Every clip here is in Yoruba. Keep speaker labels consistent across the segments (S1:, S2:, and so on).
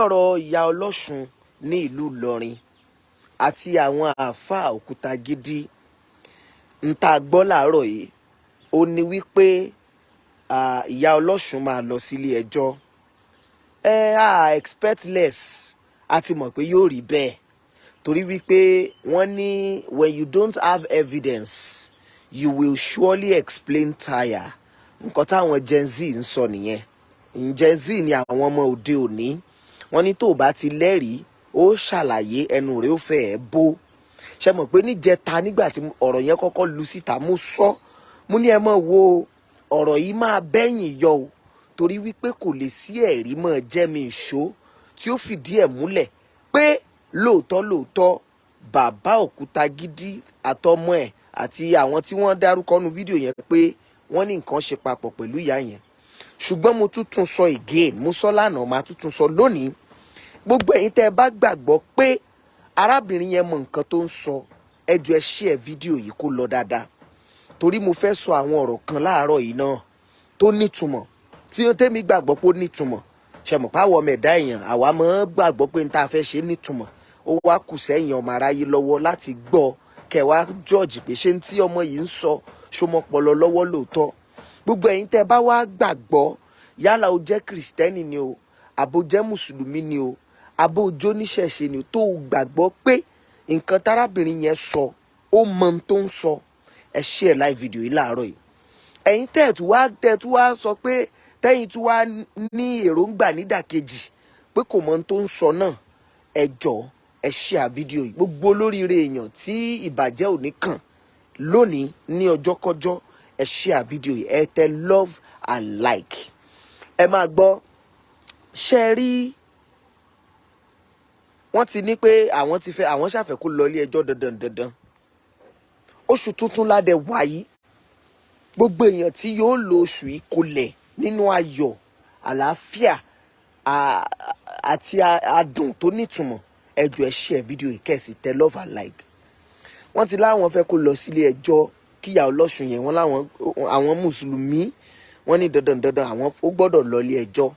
S1: Ọ̀rọ̀ ìyá Ọlọ́ṣun ní ìlú Ìlọrin àti àwọn àáfàá Òkútagídí ń tá a gbọ́ láàárọ̀ yìí, ó ní wípé ìyá Ọlọ́ṣun máa lọ sílé ẹjọ́. Ẹ á expect less, a ti mọ̀ pé yóò rí bẹ́ẹ̀, torí wípé wọ́n ní when you don't have evidence, you will surely explain tire. Nǹkan táwọn Gen Z ń sọ nìyẹn. Gen Z ni àwọn ọmọ òde òní. Wọ́n ní tó o bá ti lẹ́rìí, ó ṣàlàyé, ẹnu rẹ̀ ó fẹ́ ẹ̀ bó ṣe mọ̀ pé níjẹta, nígbà tí ọ̀rọ̀ yẹn kọ́kọ́ lu síta, mo sọ, mo ní ẹ mọ̀ wo ọ̀rọ̀ yìí máa bẹ́yìn yọ o, torí wípé kò lè sí ẹ̀rí mọ́ jẹ́mi ìṣó tí ó fìdí ẹ̀ múlẹ̀ pé lóòótọ́ lóòótọ́ bàbá Òkútagídí àtọmọ ẹ̀ àti àwọn tí wọ́n dárúkọ nu fídíò yẹn pé wọ́n ní nǹkan ṣe papọ̀ pẹ̀lú ìyá yẹn. Ṣùgbọ́n mo tún tún sọ again, mo sọ lánàá, màá tún tún sọ lónìí: gbogbo ẹ̀yin tẹ́ ẹ bá gbàgbọ́ pé arábìnrin yẹn mọ nǹkan tó ń sọ, ẹ jọ̀ọ́, ẹ share fídíò yìí kó lọ dáadáa, torí mo fẹ́ sọ àwọn ọ̀rọ̀ kan láàárọ̀ yìí náà tó nítumọ̀, tí tèmi gbàgbọ́ pé ó nítumọ̀. Ṣe mọ̀ páwọ̀ ọmọ ẹ̀dá èèyàn, àwa máa ń gbàgbọ́ pé n tá a fẹ́ ṣe nítumọ̀. Ó wá kù sẹ́yìn ọmọ aráyé lọ́wọ́ láti gbọ́, kẹ́ wá judge pé ṣé n tí ọmọ yìí ń sọ ṣọmọpọlọ lọ́wọ́ lóòótọ́. Gbogbo ẹ̀yin tẹ́ bá wá gbàgbọ́, yálà o jẹ́ Kìrìsìtẹ́nì ni o, àbó jẹ́ Mùsùlùmí ni o, àbó jóníṣẹ̀ṣe ni o, tó o gbàgbọ́ pé nǹkan tárábìnrin yẹn sọ, ó mọ ohun tó ń sọ, ẹ share live video yìí láàárọ̀ yìí. Ẹ̀yin tẹ́ẹ̀ tú wá sọ pé tẹ́yìn tú wá ní èròǹgbà nídàkejì pé kò mọ ohun tó ń sọ náà, ẹ jọ̀ọ́, ẹ share fídíò yìí. Gbogbo olóríire èèyàn tí ìbàjẹ́ ò ní kàn lónìí ní ọjọ́kọ́jọ́, ẹ share fídíò yìí, ẹ tẹ love and like. Ẹ máa gbọ́. Ṣe rí, wọ́n ti ní pé àwọn ti fẹ́, àwọn ṣàfẹ́ kó lọ ilé ẹjọ́ dandan dandan. Oṣù tuntun ládẹ wáyé. Gbogbo èèyàn tí yóò lo oṣù yìí kolẹ̀ nínú ayọ̀, àlàáfíà àti adùn tó nítumọ̀, ẹ jọ̀ọ́, ẹ share fídíò yìí, kẹ́ sì tẹ love and like. Wọ́n ti láwọn fẹ́ kó lọ sílé ẹjọ́, kíyà Ọlọ́ṣun yẹn. Wọ́n láwọn àwọn Mùsùlùmí, wọ́n ní dandan dandan àwọn ó gbọ́dọ̀ lọ ilé ẹjọ́,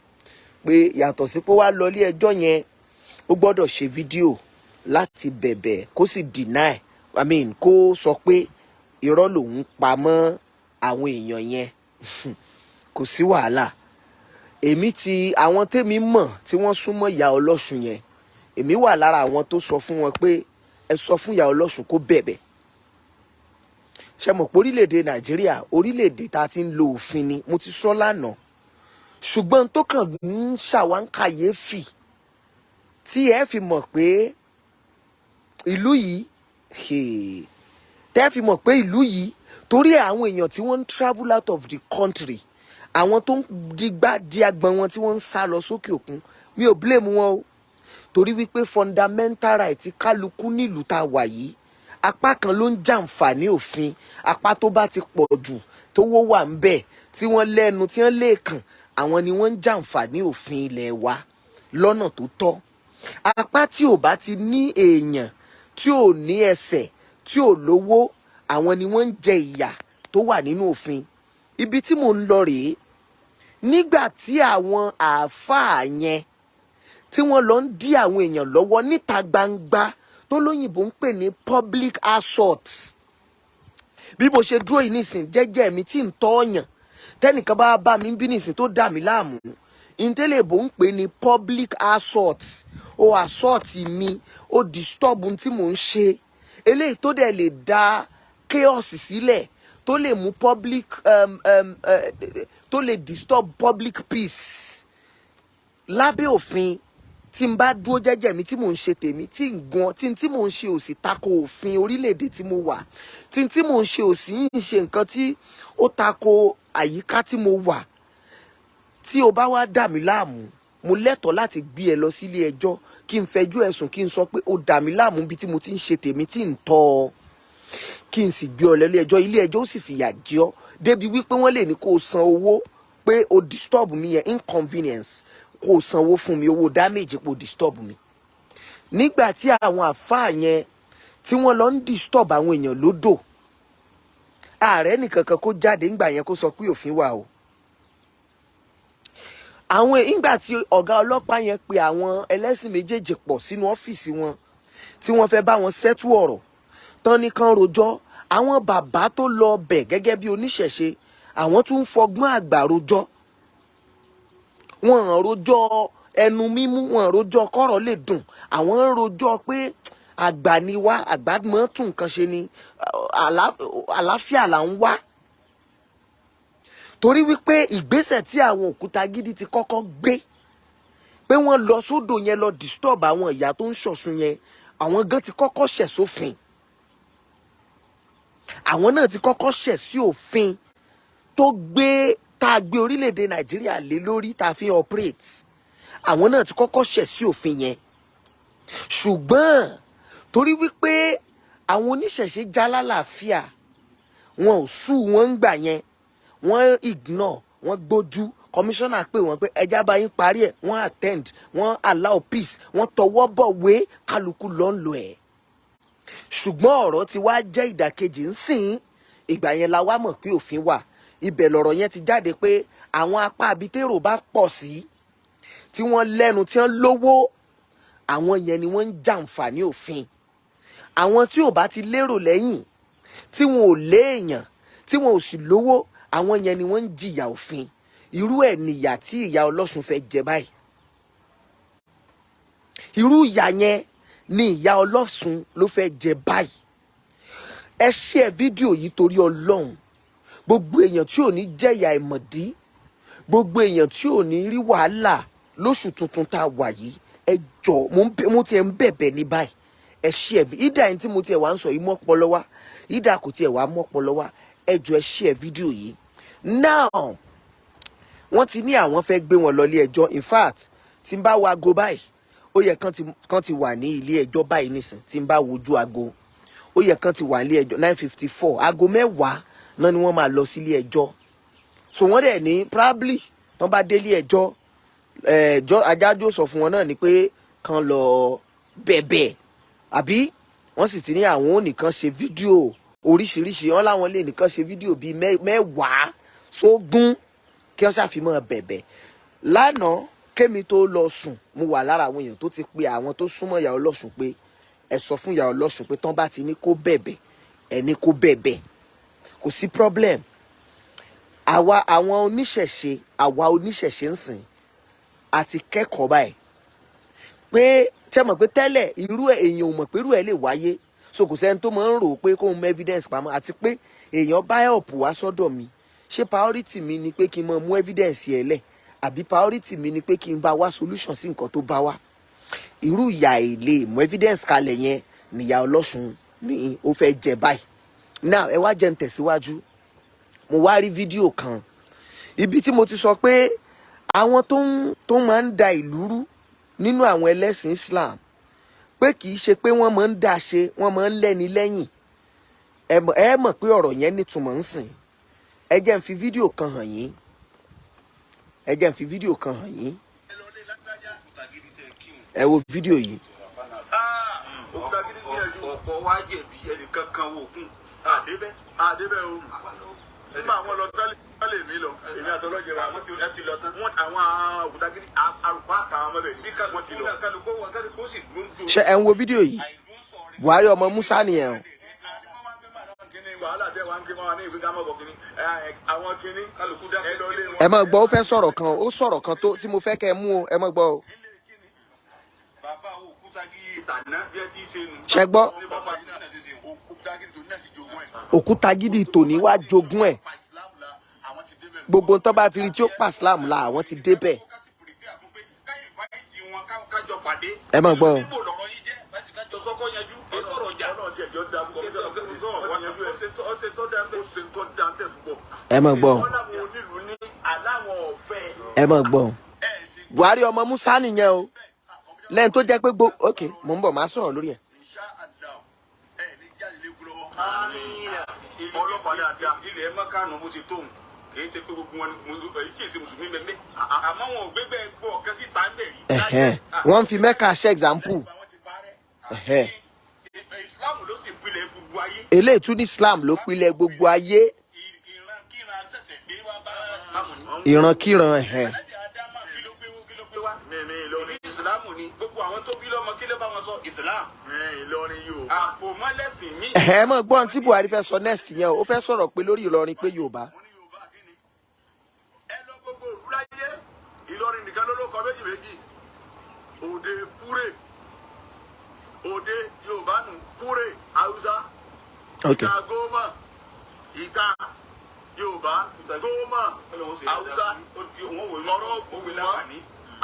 S1: pé yàtọ̀ sí pé wàá lọ ilé ẹjọ́ yẹn, ó gbọ́dọ̀ ṣe fídíò láti bẹ̀bẹ̀, kó sì deny, I mean, kó sọ pé irọ́ lòun pa mọ́ àwọn èèyàn yẹn. Kò sí wàhálà. Èmi ti àwọn tèmi mọ̀ tí wọ́n súnmọ́ ìyá Ọlọ́ṣun yẹn, èmi wà lára àwọn tó sọ fún wọn pé ẹ sọ fún ìyá Ọlọ́ṣun kó bẹ̀bẹ̀. Ṣe mọ̀ pé orílẹ̀-èdè Nàìjíríà, orílẹ̀-èdè tá a ti ń lo òfin ni. Mo ti sọ lánàá, ṣùgbọ́n tó kàn ń ṣàwáǹkàyéfì tí ẹ fi mọ̀ pé ìlú yìí, tẹ́ fi mọ̀ pé ìlú yìí, torí àwọn èèyàn tí wọ́n ń travel out of the country, àwọn tó ń digbá di agbọ̀n wọn tí wọ́n ń sá lọ sókè òkun, mi ò blame wọn o, torí wípé fundamental right kálukú nílùú tá a wà yìí, apá kan ló ń jàǹfààní òfin. Apá tó bá ti pọ̀ jù, tówó wà ń bẹ̀, tí wọ́n lẹ́nu, tí wọ́n lè kàn, àwọn ni wọ́n ń jàǹfààní òfin ilẹ̀ wa lọ́nà tó tọ́. Apá tí ò bá ti ní èèyàn, tí ò ní ẹsẹ̀, tí ò lówó, àwọn ni wọ́n ń jẹ ìyà tó wà nínú òfin. Ibi tí mò ń lọ rèé: nígbà tí àwọn àáfàá yẹn tí wọ́n lọ ń dí àwọn èèyàn lọ́wọ́ níta gbangba, tó lóyìnbó ń pè ní public assault, bí mo ṣe dúró yìí nísìn jẹ́jẹ́ mi tí ń tọ́ ọ̀yàn, tẹ́nìkan bá bá mi bí nísìn tó dà mí láàmú, ìtẹ́lẹ̀bó ń pè ní public assault. Ó assault mi, ó disturb ohun tí mò ń ṣe, eléyìí tó dẹ̀ lè dá chaos sílẹ̀, tó lè mú public tó lè disturb public peace. Lábẹ́ òfin, tí n bá dúró jẹ́jẹ́ mi tí mò ń ṣe tèmi, tí ń gan tí mò ń ṣe ò sì tako òfin orílẹ̀-èdè tí mo wà, tí mò ń ṣe ò sì ń ṣe nǹkan tí ó tako àyíká tí mo wà, tí o bá wá dà mí láàmú, mo lẹ́tọ̀ọ́ láti gbé ẹ lọ sílé ẹjọ́, kí n fẹjọ́ ẹ̀sùn, kí n sọ pé ó dà mí láàmú bí tí mo ti ń ṣe tèmi tí ń tọ́ ọ, kí n sì gbé ọ lọ ilé ẹjọ́. Ilé ẹjọ́ ó sì fìyà jẹ ọ́ débi wípé wọ́n lè ní kó o san owó pé o disturb mi yẹn, inconvenience, kó o sanwó fún mi, owó damage pé o disturb mi. Nígbà tí àwọn àfáà yẹn tí wọ́n lọ ń disturb àwọn èèyàn lódò, ààrẹ nìkankan kó jáde ńgbà yẹn kó sọ pé òfin wà o. Àwọn ìgbà tí ọ̀gá ọlọ́pàá yẹn pe àwọn ẹlẹ́sìn méjèèjì pọ̀ sínú ọ́fíìsì wọn, tí wọ́n fẹ́ bá wọn settle ọ̀rọ̀ tán ní kán rojọ́, àwọn bàbá tó lọ bẹ̀ gẹ́gẹ́ bí oníṣẹ̀ṣe, àwọn tún ń fọgbọ́n àgbà rojọ́. Wọn rojọ́ ẹnu mímú, wọn rojọ́ kọ́rọ̀ lè dùn. Àwọn ń rojọ́ pé àgbà ni wá, àgbà mọ́ tún nǹkan ṣe ni, àlàáfíà là ń wá, torí wípé ìgbésẹ̀ tí àwọn òkúta gidi ti kọ́kọ́ gbé, pé wọ́n lọ sódò yẹn lọ disturb àwọn ìyá tó ń ṣọ̀ṣun yẹn, àwọn gan ti kọ́kọ́ ṣẹ̀ sófin. Àwọn náà ti kọ́kọ́ ṣẹ̀ sí òfin tó gbé tá a gbé orílẹ̀-èdè Nàìjíríà lé lórí, tá a fi operate. Àwọn náà ti kọ́kọ́ ṣẹ̀ sí òfin yẹn, ṣùgbọ́n torí wípé àwọn oníṣẹ̀ṣe já lálàáfíà, wọn ò sú wọn ń gbà yẹn, wọ́n ignore, wọ́n gbójú. Kọmíṣánná pè wọ́n pé ẹjá bá yín parí ẹ̀, wọ́n attend, wọ́n allow peace, wọ́n tọwọ́ bọ̀wé, kálukú ló ń lò ẹ̀. Ṣùgbọ́n ọ̀rọ̀ ti wá jẹ́ ìdàkejì ńsìn. Ìgbà yẹn la wá mọ̀ pé òfin wà. Ibẹ̀ lọ̀rọ̀ yẹn ti jáde pé àwọn apá abitérò bá pọ̀ sí, tí wọ́n lẹ́nu, tí wọ́n lówó, àwọn yẹn ni wọ́n ń jàǹfààní òfin. Àwọn tí ò bá ti lérò lẹ́yìn, tí wọn ò léèyàn, tí wọn ò sì lówó, àwọn yẹn ni wọ́n ń jìyà òfin. Irú ẹ̀ nìyà tí ìyá ọlọ́sùn fẹ́ jẹ báyìí. Irú ìyà yẹn ni ìyá ọlọ́sùn ló fẹ́ jẹ báyìí. Ẹ share fídíò yìí torí Ọlọ́run. Gbogbo èèyàn tí ò ní jẹ̀yà ìmọ̀dí, gbogbo èèyàn tí ò ní rí wàhálà lóṣù tuntun tá a wà yìí, ẹ jọ, mo tiẹ̀ ń bẹ̀bẹ̀ ní báyìí, ẹ share. Ìdá ẹni tí mo tiẹ̀ wá ń sọ yìí mọ́pọlọ wá, ìdá kò tiẹ̀ wá mọ́pọlọ wá, ẹ jọ, ẹ share fídíò yìí. Now, wọ́n ti ní àwọn fẹ́ gbé wọn lọ ilé ẹjọ́. In fact, tí n bá wo aago báyìí, ó yẹ kán ti wà ní ilé ẹjọ́ báyìí nísìn. Tí n bá wojú aago, ó yẹ kán ti wà ní ilé ẹjọ́. 9:54, aago 10 náà ni wọ́n máa lọ sí ilé ẹjọ́. So wọ́n dẹ̀ ní probably tán bá délé ẹjọ́, ẹjọ́ adájọ́ sọ fún wọn náà ni pé kán lọ bẹ̀bẹ̀, àbí wọ́n sì ti ní àwọn ò nìkan ṣe fídíò oríṣiríṣi. Wọn láwọn lè nìkan ṣe fídíò bíi 10 sógún kí wọ́n ṣàfihàn bẹ̀bẹ̀. Lánàá kémi tó lọ sùn, mo wà lára àwọn èèyàn tó ti pe àwọn tó súnmọ́ ìyá ọlọ́sùn pé ẹ sọ fún ìyá ọlọ́sùn pé tán bá ti ní kó bẹ̀bẹ̀, ẹ ní kó bẹ̀bẹ̀, kò sí problem. Àwa àwọn oníṣẹ̀ṣe, àwa oníṣẹ̀ṣe ń sìn àti kẹ́kọ̀ọ́ báyìí pé tẹ́ mọ̀ pé tẹ́lẹ̀ irú ẹ̀, èèyàn ò mọ̀ pé irú ẹ̀ lè wáyé, so kò sẹ́ni tó máa ń rò ó pé kóun mú evidence pamọ́. Àti pé èèyàn bá help wá sọ́dọ̀ mi, ṣé priority mi ni pé kí n máa mú evidence ẹ̀ lẹ̀, àbí priority mi ni pé kí n bá wá solution sí nǹkan tó bá wá? Irú ìyà èlé mú evidence kalẹ̀ yẹn níyà ọlọ́sùn ni ó fẹ́ jẹ báyìí. Now, ẹ wá jẹ́ n tẹ̀síwájú. Mo wá rí fídíò kan ibi tí mo ti sọ pé àwọn tó máa ń da ìlú rú nínú àwọn ẹlẹ́sìn Islam, pé kì í ṣe pé wọ́n máa ń dá ṣe, wọ́n máa ń lẹ́ni lẹ́yìn. Ẹ mọ̀ pé ọ̀rọ̀ yẹn nítumọ̀ ń sìn. Ẹ jẹ́ n fi fídíò kan hàn yín. Ẹ jẹ́ n fi fídíò kan hàn yín. Ẹ wo fídíò yìí.
S2: Ọ̀pọ̀ wa jẹ̀bi, ẹnìkan kan wò kún àdébẹ́ àdébẹ́ o. Nígbà àwọn lọ tẹ́lẹ̀ mi lọ, èmi àtọlọ́jẹ wa, àwọn ti lọ tán. Wọ́n àwọn òkúta gidi àrùkọ àtàwọn ọmọ bẹ̀ bí wọ́n ti lọ. Kálukú kálukú sì dúró dúró.
S1: Ṣé ẹ ń wo fídíò yìí? Buhari ọmọ Musa nìyẹn o.
S2: Wàhálà tẹ wá ń ké mọ́ wa ní ìwé ká mọ̀ bọ̀ kínní àwọn kínní kálukú dá ẹ lọ lé wọn.
S1: Ẹ máa gbọ́, ó fẹ́ sọ̀rọ̀ kan, ó sọ̀rọ̀ kan tó tí mo fẹ́ kẹ́ ẹ mú o. Ẹ máa gbọ́ o.
S2: Bàbá òkúta gidi tàná bí ẹ ti ṣe nù.
S1: Ṣé gbọ́?
S2: Ní bàbá yìí náà ṣe ṣe òkúta gidi tó náà ti jogún ẹ̀.
S1: Òkúta gidi tòní wá jogún ẹ̀.
S2: Pa Islam la àwọn ti débẹ̀.
S1: Gbogbo nǹkan bá ti rí tí ó pa Islam la, àwọn ti débẹ̀. Ẹ máa gbọ́ o.
S2: Níbo lọ̀rọ̀ yín jẹ́ láti kájọ sọ́kọ́ yanjú kí sọ̀rọ̀ jà. Ọlọ́run ti ẹ̀jọ́ da púpọ̀. Ó ṣe tó dá ń bẹ̀ púpọ̀.
S1: Ẹ máa gbọ́ o.
S2: Wọ́n láwọn onílùú ní aláwọ̀ ọ̀fẹ́.
S1: Ẹ máa gbọ́ o. Buhari ọmọ Musa nìyẹn o, lẹ́yìn tó jẹ́ pé gbó. Ok, mò ń bọ̀, máa sọ̀rọ̀ lórí ẹ̀.
S2: Insha Allah, ẹ ní jáde lé kúlọ́wọ́. Ọlọ́pàá dáadáa. Ilẹ̀ mọ́kànù bó ti tóun kì í ṣe pé gbogbo wọn èyí kì í ṣe mùsùlùmí mẹ́mẹ́, àmọ́ wọn ò gbé bẹ́ẹ̀ gbọ́ ọ̀kẹ́ sí ta ń bẹ̀ rí.
S1: Ẹ̀hẹ́n, wọ́n ń fi Mẹ́kà ṣe example. Ẹ̀hẹ́n.
S2: Islam ló sì pilẹ̀ gbogbo ayé.
S1: Eléyìí tún ní Islam ló pilẹ̀ gbogbo ayé.
S2: Ìran kíran ṣẹ̀ṣẹ̀ dé wá bá Islam ní.
S1: Ìrankíran, ẹ̀hẹ́n.
S2: Ànábì Ádámà. Ìsìlámù ni gbogbo àwọn tó bí lọ́mọ, kí ló bá wọn sọ? Ìsìlámù. Ìlọrin Yorùbá. Àpòmọ́lẹ́sìn mi.
S1: Ẹ mọ̀ gbọ́n tí Buhari fẹ́ sọ next yẹn o. Ó fẹ́ sọ̀rọ̀ pé lórí Ìlọrin pé Yorùbá.
S2: Mo ní Yorùbá kí ni? Ẹ lọ gbogbo òlú láyé, Ìlọrin nìkan ló ló kọ méjì méjì. Òde Kúrè, òde Yorùbá nù, Kúrè Haúsá. Ìta Gómà, ìta Yorùbá, Gómà Haúsá, kọ̀rọ̀ Gùrùmọ́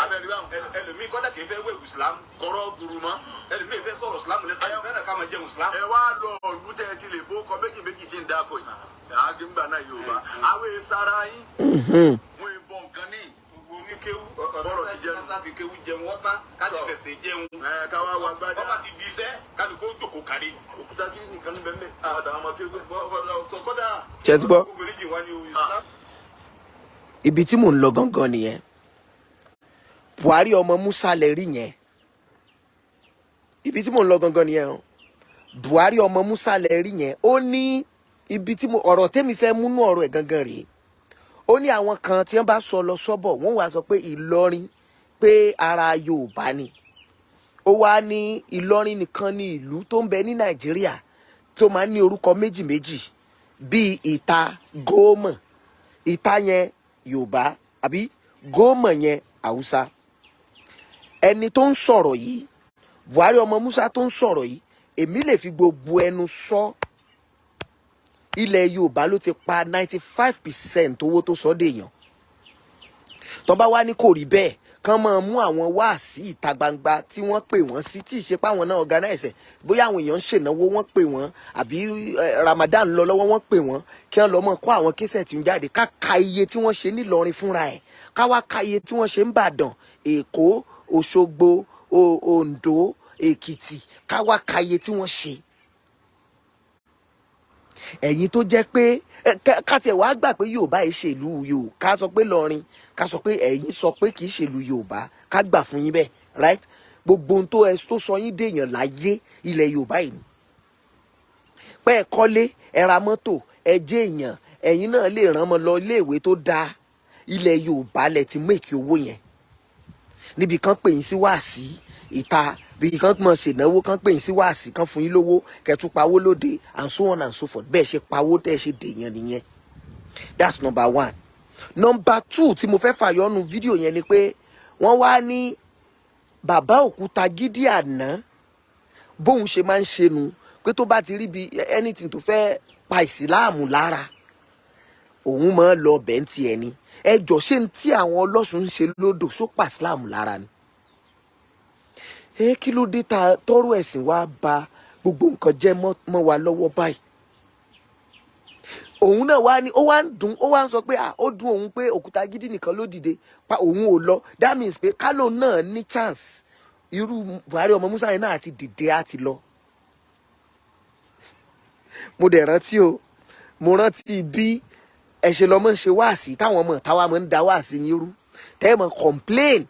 S2: abẹ́rẹ́. Ẹlòmíì kọ́dà kìí fẹ́ wẹ̀ Islam, kọ̀rọ̀ Gùrùmọ́. Ẹlòmíì fẹ́ sọ̀rọ̀ Islam lẹ́nu, ẹ fẹ́ràn ká máa jẹun Islam. Ẹ wá lọ ọ̀lú tẹ́ ẹ ti lè bó kọ méjì méjì tí ń dáko yìí, àgbẹ̀ngbà náà Yorùbá àwọn èsàrà yín wọn ìbọn nǹkan ní gbogbo oníkéwú bọ́rọ̀ ti jẹun ká fi kéwú jẹun wọ́n tán ká ti fẹ̀sẹ̀ jẹun. Ẹ ká wá wá gbádùn. Bọ́bá ti di iṣẹ́ kálukó jòkó kárí. Òkúta kí nìkan bẹ́ẹ̀ bẹ́ẹ̀ àtàwọn ọmọ kéwú kọ́dà.
S1: Ṣé ti gbọ́?
S2: Obìnrin jì wá ní o.
S1: Ibi tí mò ń lọ gangan nìyẹn. Buhari ọmọ Musa lè rí yẹn. Ibi tí mò ń lọ gangan nìyẹn o. Buhari ọmọ Musa lè rí yẹn. Ó ní ibi tí mo ọ̀rọ̀ tẹ́mi fẹ́ múnú ọ̀rọ̀ ẹ̀ gangan rèé. Ó ní àwọn kan tí wọ́n bá sọ lọ sọ́bọ̀, wọ́n wá sọ pé Ìlọrin pé ara Yorùbá ni. Ó wá ní Ìlọrin nìkan ní ìlú tó ń bẹ ní Nàìjíríà tó máa ń ní orúkọ méjì méjì, bíi Ìta Gómọ̀. Ìta yẹn Yorùbá, àbí Gómọ̀ yẹn Haúsá. Ẹni tó ń sọ̀rọ̀ yìí, Buhari ọmọ Musa tó ń sọ̀rọ̀ yìí, èmi lè fi gbogbo ẹnu sọ, ilẹ̀ Yorùbá ló ti pa 95% owó tó sọ dèèyàn. Tó bá wá ní kò rí bẹ́ẹ̀, kán máa mú àwọn wáàsí ìta gbangba tí wọ́n pè wọ́n sí, tí ì ṣe páwọn náà organize ẹ̀, bóyá àwọn èèyàn ń ṣènáwó wọ́n pè wọ́n, àbí Ramadan lọ lọ́wọ́ wọ́n pè wọ́n, kí wọ́n lọ mọ̀ kó àwọn cassette ń jáde, ká ka iye tí wọ́n ṣe nílọrin fúnra ẹ̀, ká wá ka iye tí wọ́n ṣe ń bàdàn, Èkó, Òṣogbo, Oǹdó, Èkìtì, ká wá ka iye tí wọ́n ṣe. Ẹ̀yin tó jẹ́ pé ká tiẹ̀ wá gbà pé Yorùbá yìí ṣèlú Yorùbá, ká sọ pé lọrin, ká sọ pé ẹ̀yin sọ pé kì í ṣèlú Yorùbá, ká gbà fún yín bẹ́ẹ̀, right? Gbogbo ohun tó ẹ tó sọ yín dèèyàn láyé, ilẹ̀ Yorùbá yìí ni. Pé ẹ kọ́lé, ẹ ra mọ́tò, ẹ jẹ́ èèyàn, ẹ̀yin náà lè rán ọmọ lọ iléèwé tó dáa, ilẹ̀ Yorùbá lẹ ti make owó yẹn. Níbi kan pè yín sí wáàsí ìta, bí kan mọ̀ ṣènáwó, kan pè yín sí wáàsí, kan fún yín lówó, kẹtù pawó lóde, and so on and so forth. Bẹ́ẹ̀ ṣe pawó tẹ́ ẹ ṣe dèèyàn nìyẹn. That's number one. Number two tí mo fẹ́ fàyọ́nu fídíò yẹn ni pé wọ́n wá ní bàbá òkúta gidi àná, bóun ṣe máa ń ṣe nu, pé tó bá ti rí bí anything tó fẹ́ pa Ìsìláàmù lára, òun máa ń lọ bẹ́ẹ̀ ń tiẹ̀ ni. Ẹ jọ, ṣé ń tí àwọn ọlọ́sùn ń ṣe lódò só pa Ìsìláàmù lára ni? Ẹ kí ló dé ta tọrọ ẹ̀sìn wá ba gbogbo nǹkan jẹ́ mọ́ wa lọ́wọ́ báyìí? Òun náà wá ní ó wá ń dùn, ó wá ń sọ pé, ah, ó dùn òun pé òkúta gidi nìkan ló dìde pa, òun ò lọ. That means pé kálò náà ní chance, irú Buhari ọmọ Musa yẹn náà ti dìde, á ti lọ. Mo dẹ̀ rántí o, mo rántí bí ẹ ṣe lọ́mọ ń ṣe wáàsí, táwọn ọmọ táwa máa ń da wáàsí yín rú, tẹ́ ẹ mọ̀ complain,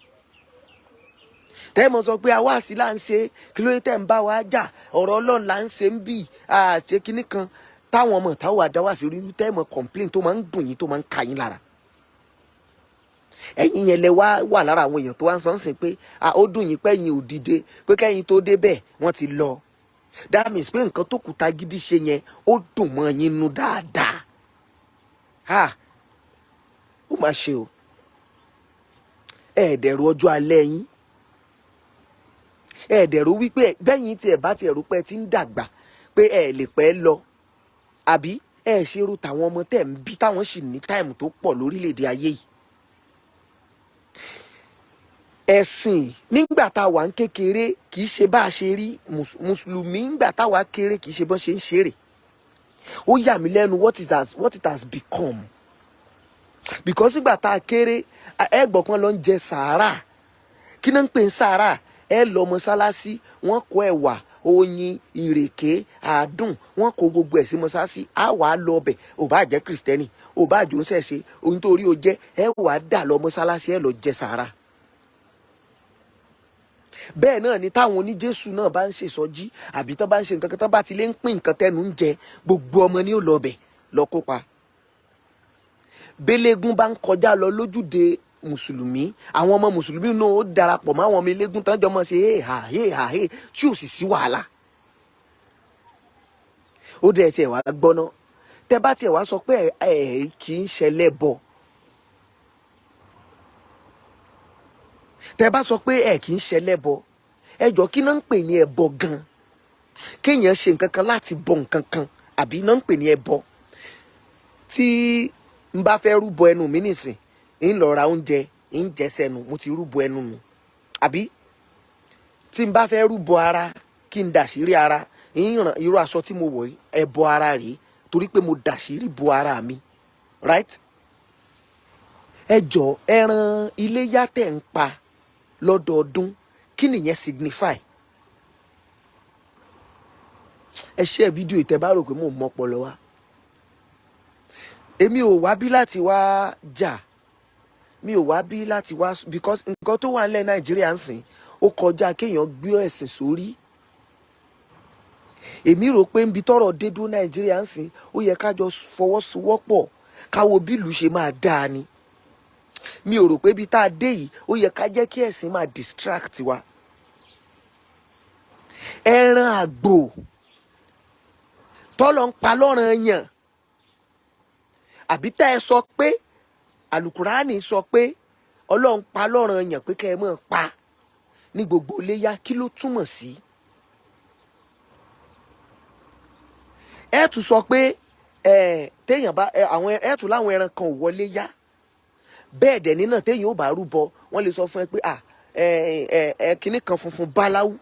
S1: tẹ́ ẹ mọ̀ sọ pé àwáàsí là ń ṣe, kí ló dé tẹ́ ń bá wa jà? Ọ̀rọ̀ Ọlọ́run là ń ṣe ń bì, àṣẹ kinní kan, táwọn ọmọ táwọn wà dá wáàsí rú, tẹ́ ẹ mọ̀ complain, tó máa ń dùn yín, tó máa ń ka yín lára. Ẹ̀yin yẹn lẹ wá wà lára àwọn èèyàn tó wá ń sọ ń sìn pé ó dùn yín pé ẹ̀yin ò dìde, pé kẹ́yìn tó débẹ̀ wọ́n ti lọ. That means pé nǹkan tó kúta gidi ṣe yẹn, ó dùn mọ́ yín nú dáadáa. Ha, ó máa ṣe o. Ẹ̀ẹ́dẹ̀rù ọjọ́ alẹ́ yín, ẹ̀ẹ́dẹ̀rù wípé bẹ́yìn tí ẹ̀ bá ti ẹ̀rù pé ẹ ti ń dàgbà, pé ẹ lè pẹ́ lọ, àbí ẹ ṣe irú tàwọn ọmọ tẹ̀ ń bí, táwọn sì ní time tó pọ̀ lórílẹ̀‐èdè ayé yìí. Ẹ̀sìn nígbà tá a wà ń kékeré kì í ṣe bá a ṣe rí mùsùlùmí nígbà táwa kéré, kì í ṣe bọ́n ṣe ń ṣeré. Ó yà mí lẹ́nu what it has become, because nígbà tá a kéré, ẹgbọ̀n kan ló ń jẹ sàárà. Kí náà ń pè ń sàárà? Ẹ lọ mọ́sálásí, wọ́n kó ẹ̀wà, oyin, ìrèké, àádùn, wọ́n kó gbogbo ẹ̀ sí mọ́sálásí. Á wà á lọ ọbẹ̀. Ò bá jẹ́ Kristẹni, ò bá jò ń ṣẹ̀ṣe, ohun tó rí o jẹ́, ẹ wà á dà lọ mọ́sálásí, ẹ lọ jẹ sàárà. Bẹ́ẹ̀ náà ni táwọn oníjésù náà bá ń ṣèsọjí, àbí tán bá ń ṣe nǹkan kan, tán bá ti lè ń pín nǹkan tẹnu ń jẹ, gbogbo ọmọ ni ó lọ ọbẹ̀ lọ kópa. Bẹ́lẹ́gùn bá ń kọjá lọ lójúde. Mùsùlùmí, àwọn ọmọ mùsùlùmí náà ó darapọ̀ mọ́ àwọn ọmọ eléégún tán jọ mọ́ ṣe é hà é hà é, tí ò sì sí wàhálà. Ó dẹ̀ tiẹ̀ wá gbọ́ná, tẹ́ bá tiẹ̀ wá sọ pé ẹ kì í ṣẹlẹ̀ bọ̀, tẹ́ bá sọ pé ẹ kì í ṣẹlẹ̀ bọ̀, ẹ jọ, kí náà ń pè ní ẹbọ gan? Kéèyàn ṣe nǹkan kan láti bọ nǹkan kan, àbí náà ń pè ní ẹbọ? Tí n bá fẹ́ rúbọ ẹnu mi nìsín, ń lọ ra oúnjẹ, ń jẹ sẹ́nu, mo ti rúbọ ẹnu nu, àbí? Tí n bá fẹ́ rúbọ ara, kí n dàṣírí ara, ń ràn irú aṣọ tí mo wọ̀ yìí, ẹbọ ara rèé, torí pé mo dàṣírí bo ara mi, right? Ẹ jọ, ẹran iléyá tẹ̀ ń pa lọ́dọọdún, kí nìyẹn signify? Ẹ ṣe fídíò ìtẹ́ bá rò pé mò ń mọ́pọlọ wá. Èmi ò wá bí láti wá jà, mi ò wá bí láti wá, because nǹkan tó wà nílẹ̀ Nàìjíríà ń sìn, ó kọjá kéèyàn gbé ẹ̀sìn sórí. Èmi rò pé nbi tọ́rọ̀ dé dúró Nàìjíríà ń sìn, ó yẹ ká jọ fọwọ́sowọ́pọ̀, káwo bí ìlú ṣe máa dáa ni. Mi ò rò pé ibi tá a dé yìí, ó yẹ ká jẹ́ kí ẹ̀sìn máa distract wa. Ẹran àgbò tọ́lọ̀ ń pa lọ́ràn yàn, àbí tá ẹ sọ pé Àlùkùránì sọ pé Ọlọ́run pa lọ́ràn yàn pé kẹ́ ẹ máa pa ní gbogbo iléyá, kí ló túmọ̀ sí? Ẹ tún sọ pé ẹ téèyàn bá ẹ àwọn ẹ tún láwọn ẹran kan ò wọlé yá. Bẹ́ẹ̀ dẹ̀ nínà, téèyàn ò bá rúbọ, wọ́n lè sọ fún ẹ pé à ẹ ẹ ẹ kinní kan funfun báláwú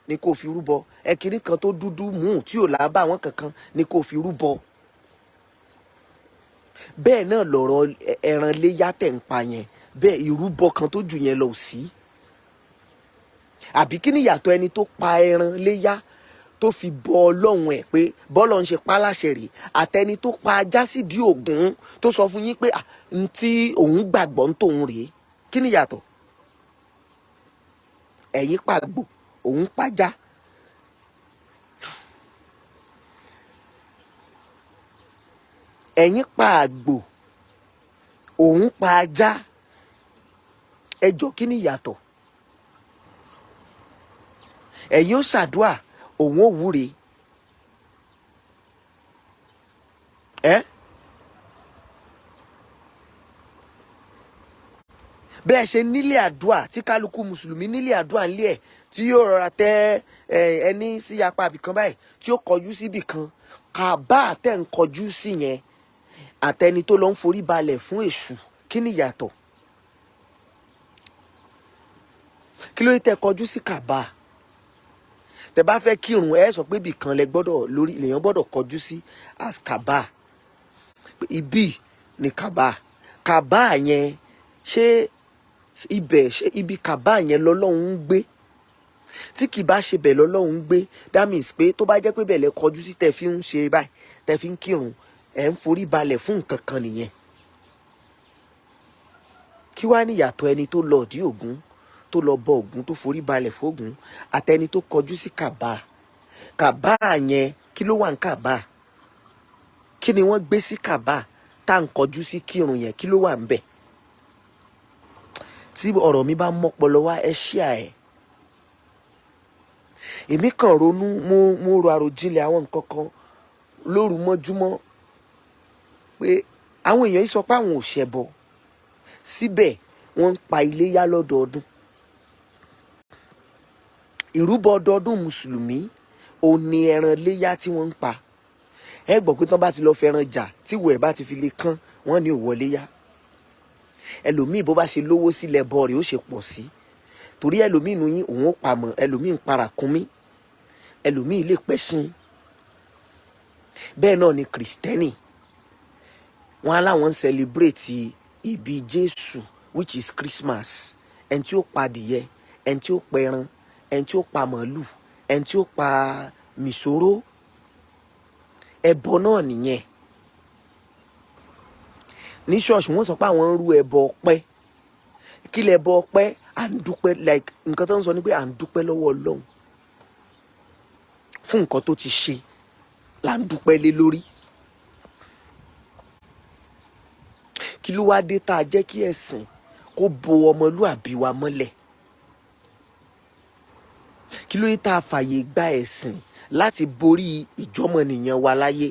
S1: ni kò fi rúbọ, ẹ kinní kan tó dúdú mú tí ò lábà wọn kankan ni kò fi rúbọ. Bẹ́ẹ̀ náà lọ̀rọ̀ ẹran léyà tẹ̀ ń pa yẹn, bẹ́ẹ̀ ìrúbọ kan tó jù yẹn lọ ò sí. Àbí kí ni ìyàtọ̀ ẹni tó pa ẹran léyà tó fi bọ Ọlọ́run ẹ̀ pé bọ́lọ̀ ń ṣe pa láṣẹ rèé, àtẹni tó pa ajá sídìí Ògún tó sọ fún yín pé n tí òun gbàgbọ́ ń tòun rèé, kí ni ìyàtọ̀? Ẹ̀yin pàgbò, òun pajá. Ẹ̀yin pa àgbò, òun pa ajá. Ẹ jọ, kí ni ìyàtọ̀? Ẹ̀yin ó ṣàdúà, òun ò wúre. Ẹ bẹ́ẹ̀ ṣe nílé àdúà tí kálukú mùsùlùmí nílé àdúà nílé ẹ̀, tí yóò rọra tẹ ẹni sí apá ibìkan báyìí, tí ó kọjú síbì kan, kàbá tẹ̀ ń kọjú sí yẹn, àtẹni tó lọ ń forí balẹ̀ fún èṣù, kí ni ìyàtọ̀? Kí ló dé tẹ́ kọjú sí kàbá? Tẹ́ bá fẹ́ kírun, ẹ sọ pé ibì kan lẹ gbọ́dọ̀ lórí lèèyàn gbọ́dọ̀ kọjú sí as kàbá. Ibi ni kàbá. Kàbá yẹn, ṣé ibẹ̀, ṣé ibi kàbá yẹn lọ́lọ́run ń gbé? Tí kì bá ṣe bẹ̀ lọ́lọ́run ń gbé, that means pé tó bá jẹ́ pé bẹ̀ lẹ kọjú sí, tẹ́ fi ń ṣe báyìí, tẹ́ fi ń kírun, ẹ̀ ń forí balẹ̀ fún nǹkan kan nìyẹn. Kí wá ní ìyàtọ̀ ẹni tó lọ ọ̀dí Ògún, tó lọ bọ Ògún, tó forí balẹ̀ fógún, àtẹni tó kọjú sí kàbá? Kàbá yẹn, kí ló wà ní kàbá? Kí ni wọ́n gbé sí kàbá tá à ń kọjú sí kírun yẹn? Kí ló wà ń bẹ̀? Tí ọ̀rọ̀ mi bá mọ́pọlọ wá, ẹ ṣíà ẹ̀. Èmi kàn ronú, mo ro àròjinlẹ̀ àwọn nǹkan kan lóru mọ́júmọ́ pé àwọn èèyàn yìí sọ pé àwọn ò ṣẹbọ, síbẹ̀ wọ́n ń pa iléyá lọ́dọọdún. Ìrúbọ ọdọọdún mùsùlùmí ò ní ẹran léyá tí wọ́n ń pa. Ẹ gbọ́ pé tán bá ti lọ fẹ́ràn jà, tí ìwọ̀ ẹ̀ bá ti fi lè kán, wọ́n ní ò wọlé yá. Ẹlòmíì, bó bá ṣe lówó sílẹ̀ bọ́ rẹ̀ ó ṣe pọ̀ sí, torí ẹlòmíì nu yín òun ó pamọ́, ẹlòmíì ń para kúnmí, ẹlòmíì lè pẹ́sìn. Bẹ́ẹ̀ náà ni Kìrìsìtẹ́nì, wọn á láwọn ń celebrate ìbí Jésù, which is Christmas. Ẹni tí ó pa adìyẹ, ẹni tí ó pẹran, ẹni tí ó pa màálù, ẹni tí ó pa mìsòrò, ẹbọ náà nìyẹn. Ní ṣọ́ọ̀ṣì, wọ́n sọ pé àwọn ń rú ẹbọ ọpẹ́. Kí lẹ bọ ọpẹ́? À ń dúpẹ́, like nǹkan tó ń sọ ni pé à ń dúpẹ́ lọ́wọ́ Ọlọ́run fún nǹkan tó ti ṣe, là ń dúpẹ́ lé lórí. Kí ló wá dé tá a jẹ́ kí ẹ̀sìn kó Kó bo ọmọlúàbí wa mọ́lẹ̀? Kí ló dé tá a fàyè gba ẹ̀sìn láti borí ìjọmọnìyàn wa láyé?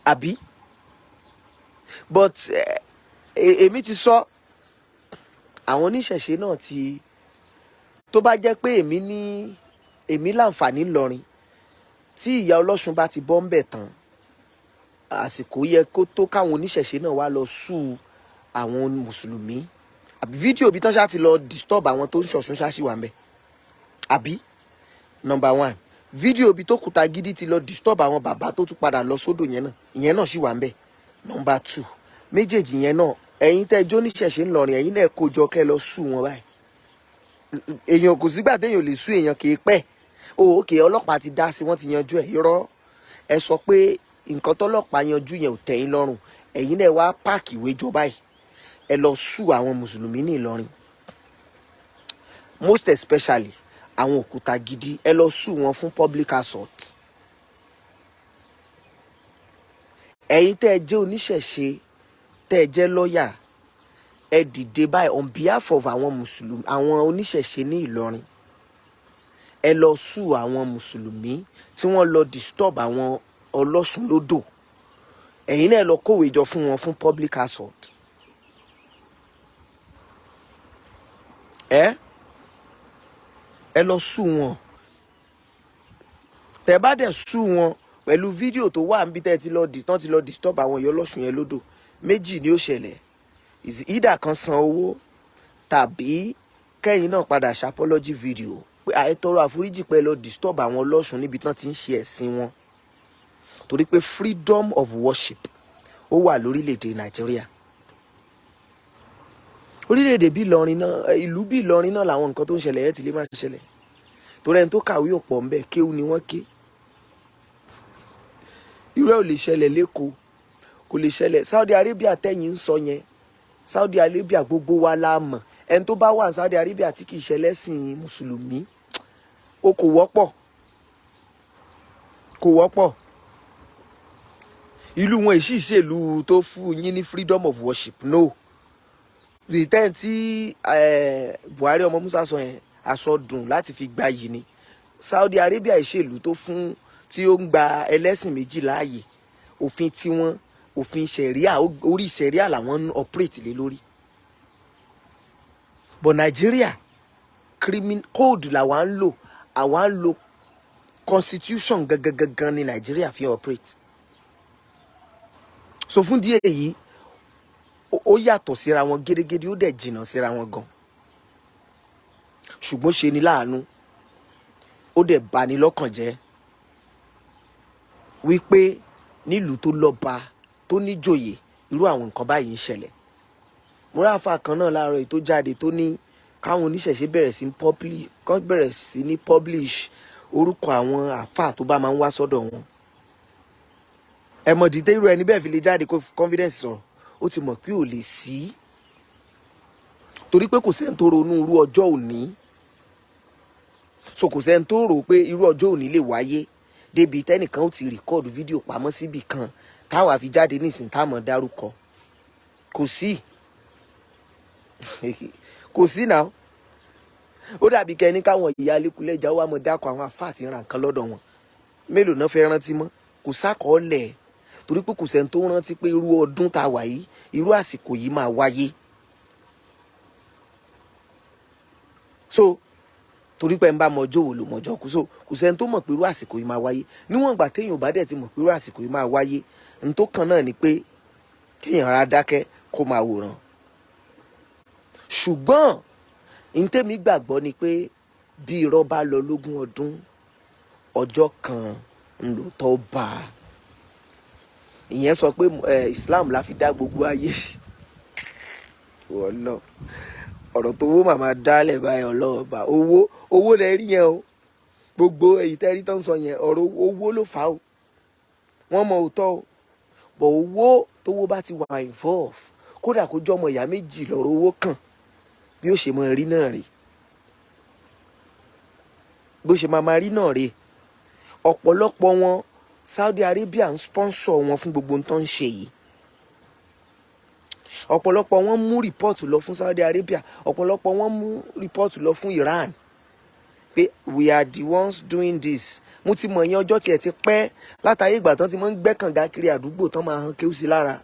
S1: Àbí? But èmi ti sọ, àwọn oníṣẹ̀ṣe náà ti, tó bá jẹ́ pé èmi ní èmi láǹfààní ńlọrin, tí ìyá ọlọ́ṣun bá ti bọ́ ń bẹ̀ tán, àsìkò yẹ kó tó káwọn oníṣẹ̀ṣe náà wá lọ sue àwọn mùsùlùmí. Àbí fídíò bí tán ṣá ti lọ disturb àwọn tó ń ṣọ̀ṣun ṣáṣì wà ń bẹ̀? Àbí number one, fídíò bí tó kùtà gidi ti lọ disturb àwọn bàbá tó tún padà lọ sódò yẹn náà, ìyẹn náà sì wà ń bẹ̀. Number two, méjèèjì yẹn náà, ẹ̀yin tẹ́ jó níṣẹ̀ṣe ńlọrin, ẹ̀yin náà kó jọ kẹ́ lọ sue wọn báyìí. Èèyàn kò sígbà téèyàn lè sue èèyàn, kì í pẹ́ o. Òkè ọlọ́pàá ti dá sí, wọ́n ti yanjú ẹ̀. Irọ́, ẹ sọ pé nǹkan tọ́lọ́pàá yanjú yẹn ò tẹ́ yín lọ́rùn. Ẹ̀yin náà wá pack ìwé jọ báyìí, ẹ lọ sue àwọn mùsùlùmí ní Ìlọrin, most especially àwọn òkúta gidi. Ẹ lọ sue wọn fún public assault. Ẹ̀yin tẹ́ ẹ jẹ́ oníṣẹ̀ṣe, tẹ́ ẹ jẹ́ lọ́yà, ẹ dìde báyìí on behalf of àwọn mùsùlùmí, àwọn oníṣẹ̀ṣe ní Ìlọrin. Ẹ lọ sue àwọn mùsùlùmí tí wọ́n lọ disturb àwọn ọlọ́ṣun lódò. Ẹ̀yin náà lọ kówèé jọ fún wọn fún public assault. Ẹ lọ sue wọn. Tẹ́ bá dẹ̀ sue wọn pẹ̀lú fídíò tó wà níbi tẹ́ ti lọ dì tán ti lọ disturb àwọn ìyá ọlọ́ṣun yẹn lódò, méjì ni ó ṣẹlẹ̀: is either kan san owó tàbí kẹ́yìn náà padà ṣe apology video pé àìtọrọ àforíjì pé lọ disturb àwọn ọlọ́ṣun níbi tán ti ń ṣe ẹ̀sìn wọn, torí pé freedom of worship ó wà lórílẹ̀‐èdè Nàìjíríà. Orílẹ̀-èdè bí Ìlọrin náà, ìlú bí Ìlọrin náà, làwọn nǹkan tó ń ṣẹlẹ̀ yẹn ti lè máa ṣẹlẹ̀, torí ẹni tó kàwé ò pọ̀ ńbẹ̀, kéwú ni wọ́n ké. Irú ẹ̀ ò lè ṣẹlẹ̀ lẹ́kọ̀ọ́, kò lè ṣẹlẹ̀ Saudi Arabia tẹ́yìn ń sọ yẹn. Saudi Arabia, gbogbo wa la mọ̀, ẹni tó bá wà ní Saudi Arabia tí kì í ṣẹlẹ́sìn mùsùlùmí, o kò wọ́pọ̀, kò wọ́pọ̀. Ìlú wọn èsì ìṣèlú tó fún yín ní freedom of worship, no. The time tí Buhari ọmọ Musa sọ yẹn, àsọdùn láti fi gba yìí ni. Saudi Arabia ìṣèlú tó fún tí ó ń gba ẹlẹ́sìn méjì láàyè. Òfin tiwọn, òfin ṣẹ̀ríà, orí ṣẹ̀ríà làwọn ń operate lé lórí. But Nigeria, criminal code làwa ń lò, àwa ń lo constitution gangan gangan ni Nigeria fi operate. So fún díẹ̀ yìí, ó yàtọ̀ síra wọn gédégédé, ó dẹ̀ jìnnà síra wọn gan. Ṣùgbọ́n ṣe ni láàánú, ó dẹ̀ bani lọ́kàn jẹ́ wípé nílùú tó lọ́ba, tó níjòyè, irú àwọn nǹkan báyìí ń ṣẹlẹ̀. Mo rí àáfàá kan náà láàárọ̀ yìí tó jáde, tó ní káwọn oníṣẹ̀ṣe bẹ̀rẹ̀ sí publish, kán bẹ̀rẹ̀ sí ní publish orúkọ àwọn àáfàá tó bá máa ń wá sọ́dọ̀ wọn. Ẹ mọ̀ dìde, irú ẹni bẹ́ẹ̀ fi lè jáde kó confidence sọ̀rọ̀, ó ti mọ̀ pé ò lè sí, torí pé kò sẹ́ni tó ronú irú ọjọ́ òní. So kò sẹ́ni tó rò pé irú ọjọ́ òní lè wáyé débi tẹ́nìkan ó ti record fídíò pamọ́ síbì kan táwa fi jáde nísìnyí táwọn dárúkọ. Kò sí, kò sí náà. Ó dàbí kẹ́ni káwọn ìyá alẹ́kùlẹ́jà ó wà mọ̀ dákọ̀ àwọn àfáà tí ń ra nǹkan lọ́dọ̀ wọn. Mélòó náà fẹ́ rántí mọ́? Kò sákọọ́lẹ̀, torí pé kò sẹ́ni tó rántí pé irú ọdún tá a wà yìí, irú àsìkò yìí máa wáyé. So torí pé ń bá mọjọ́ wò ló mọjọ́ kú, so kò sẹ́ni tó mọ̀ pé irú àsìkò yìí máa wáyé. Níwọ̀n ìgbà téèyàn ò bá dẹ̀ ti mọ̀ pé irú àsìkò yìí máa wáyé, n tó kàn náà ni pé kéèyàn ara dákẹ́ kó máa wòran. Ṣùgbọ́n n tẹ́mi gbàgbọ́ ni pé bí irọ́ bá lọ lógún ọdún, ọjọ́ kan ń lò tó bá a. Ìyẹn sọ pé Islam la fi dá gbogbo ayé. Wọ́n lọ ọ̀rọ̀ tó wó màmá dálẹ̀ báyìí, ọlọ́wọ́ bá owó, owó lẹ rí yẹn o. Gbogbo èyí tẹ́rí tó ń sọ yẹn, ọ̀rọ̀ owó ló fà á o. Wọ́n mọ òótọ́ o, bọ̀ owó tówó bá ti wà involve, kódà kó jọmọ ìyá méjì lọ́rọ̀ owó kàn, bí ó ṣe máa rí náà rè, bó ṣe máa máa rí náà rè. Ọ̀pọ̀lọpọ̀ wọn Saudi Arabia ń sponsor wọn fún gbogbo nǹkan tó ń ṣe yìí. Ọ̀pọ̀lọpọ̀ wọn mú report lọ fún Saudi Arabia, ọ̀pọ̀lọpọ̀ wọn mú report lọ fún Iran pé we are the ones doing this. Mo ti mọ̀ yẹn, ọjọ́ tiẹ̀ ti pẹ́, látàrí ìgbà tán ti máa ń gbẹ́ kànga kiri àdúgbò tán, máa hàn kéwù sí lára.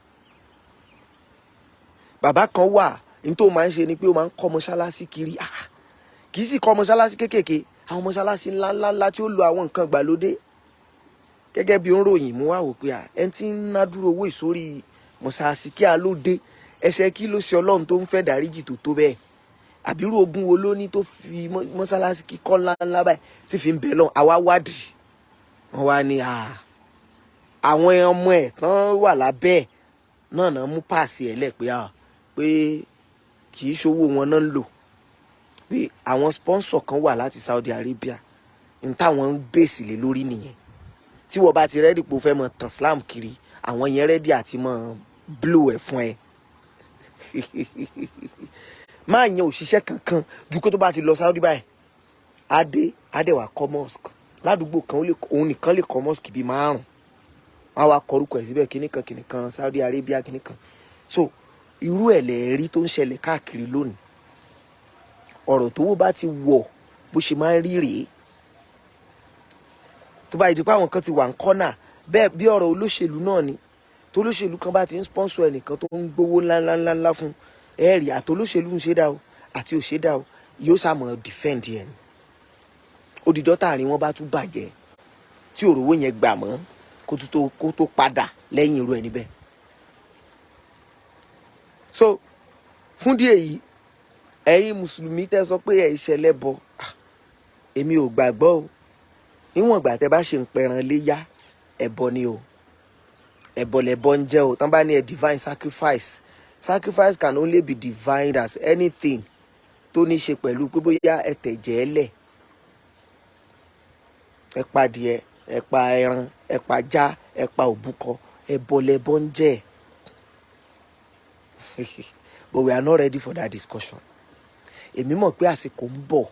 S1: Bàbá kan wà ní tó máa ń ṣe ni pé ó máa ń kọ́ mọ́ṣáláṣí kiri. Ah, kì í sì kọ́ mọ́ṣáláṣí kéékèèké, àwọn mọ́ṣáláṣí ńláńláńlá tí ó lo àwọn nǹkan ìgbàlódé. Gẹ́gẹ́ bí ó ń ròyìn, mú wá wò pé ẹni tí ń ná dúró owó ìsórí mọ́ṣáláṣí, kí a ló dé? Ẹsẹ̀ kí ló ṣe Ọlọ́run tó ń fẹ́ dáríjì tó tó bẹ́ẹ̀? Àbírú ogun wo ló ní tó fi mọ́ṣáláṣí kíkọ́ ńláńlá báyìí tí fi ń bẹ̀ lọ́n? Àwa wádìí, wọ́n wá ní àwọn ọmọ ẹ̀ tán wà lábẹ́ ẹ̀ náà náà mú páàsì ẹ̀ lẹ̀ pé kì í ṣowó wọn náà ń lò, pé àwọn sponsor kan wà láti Saudi Arabia n táwọn ń bèsì lé lórí nìyẹn. Tí wọ́n bá ti ready pé o fẹ́ mọ tàn Islam kiri, àwọn yẹn ready àti mọ blow ẹ̀ fún ẹ. Máa yan òṣìṣẹ́ kankan ju kó tó bá ti lọ Saudi báyìí, adé adéwà kọ́ mosque ládùúgbò kan, òun nìkan lè kọ́ mosque bíi márùn, wọn á wá kọrúkọ ẹ̀ síbẹ̀, kíní kan kíní kan, Saudi Arabia kíní kan. So irú ẹ̀ lẹ̀ rí tó ń ṣẹlẹ̀ káàkiri lónìí. Ọ̀rọ̀ tówó bá ti wọ̀, bó ṣe máa ń rí rèé. Tó bá yìí di pé àwọn kan ti wà ń kọ́nà bẹ́ẹ̀, bí ọ̀rọ̀ olóṣèlú náà ni, tó olóṣèlú kan bá ti ń sponsor ẹnìkan tó ń gbowó ńláńláńlá fún ẹ rí, àtolóṣèlú ń ṣe dá o àti òṣè dá o, yóò sàmọ̀ defend ẹ̀ ni. Òdìjọ́ táàrin wọn bá tún bàjẹ́, tí òrówó yẹn gbà mọ́, kó tó padà lẹ́yìn irú ẹ̀ níbẹ̀. So fún díẹ̀ yìí, ẹ̀yin mùsùlùmí tẹ́ sọ pé ẹ̀ ìṣẹ̀lẹ̀ bọ, èmi ò gbàgbọ́ o. Níwọ̀n ìgbà tẹ́ bá ṣe ń pẹran léyà, ẹbọ ni o, ẹbọ lẹbọ ń jẹ́ o. Tán bá ní ẹ divine sacrifice, sacrifice can only be defined as anything tó ní ṣe pẹ̀lú pé bóyá ẹ tẹ̀jẹ̀ ẹ lẹ̀, ẹ pa adìẹ, ẹ pa ẹran, ẹ pa ajá, ẹ pa òbúkọ, ẹbọ lẹbọ ń jẹ́. But we are not ready for that discussion. Èmi mọ̀ pé àsìkò ń bọ̀,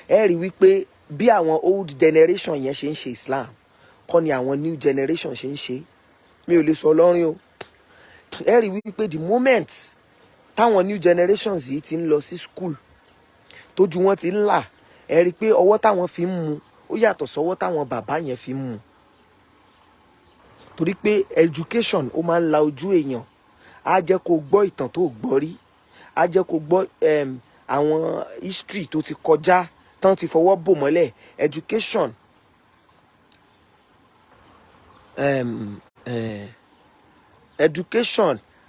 S1: ẹ rí wípé bí àwọn old generation yẹn ṣe ń ṣe Islam kọ́ ni àwọn new generation ṣe ń ṣe. Mi ò lè sọ lọ́rin o. Ẹ rí wípé the moment táwọn new generations yìí ti ń lọ sí school, tójú wọn ti ń là, ẹ rí i pé ọwọ́ táwọn fi ń mu ó yàtọ̀ sọ́wọ́ táwọn bàbá yẹn fi ń mu, torí pé education ó máa ń la ojú èèyàn. Á jẹ́ kó gbọ́ ìtàn tó gbọ́ rí, á jẹ́ kó gbọ́ àwọn history tó ti kọjá tán ti fọwọ́ bò mọ́lẹ̀. Education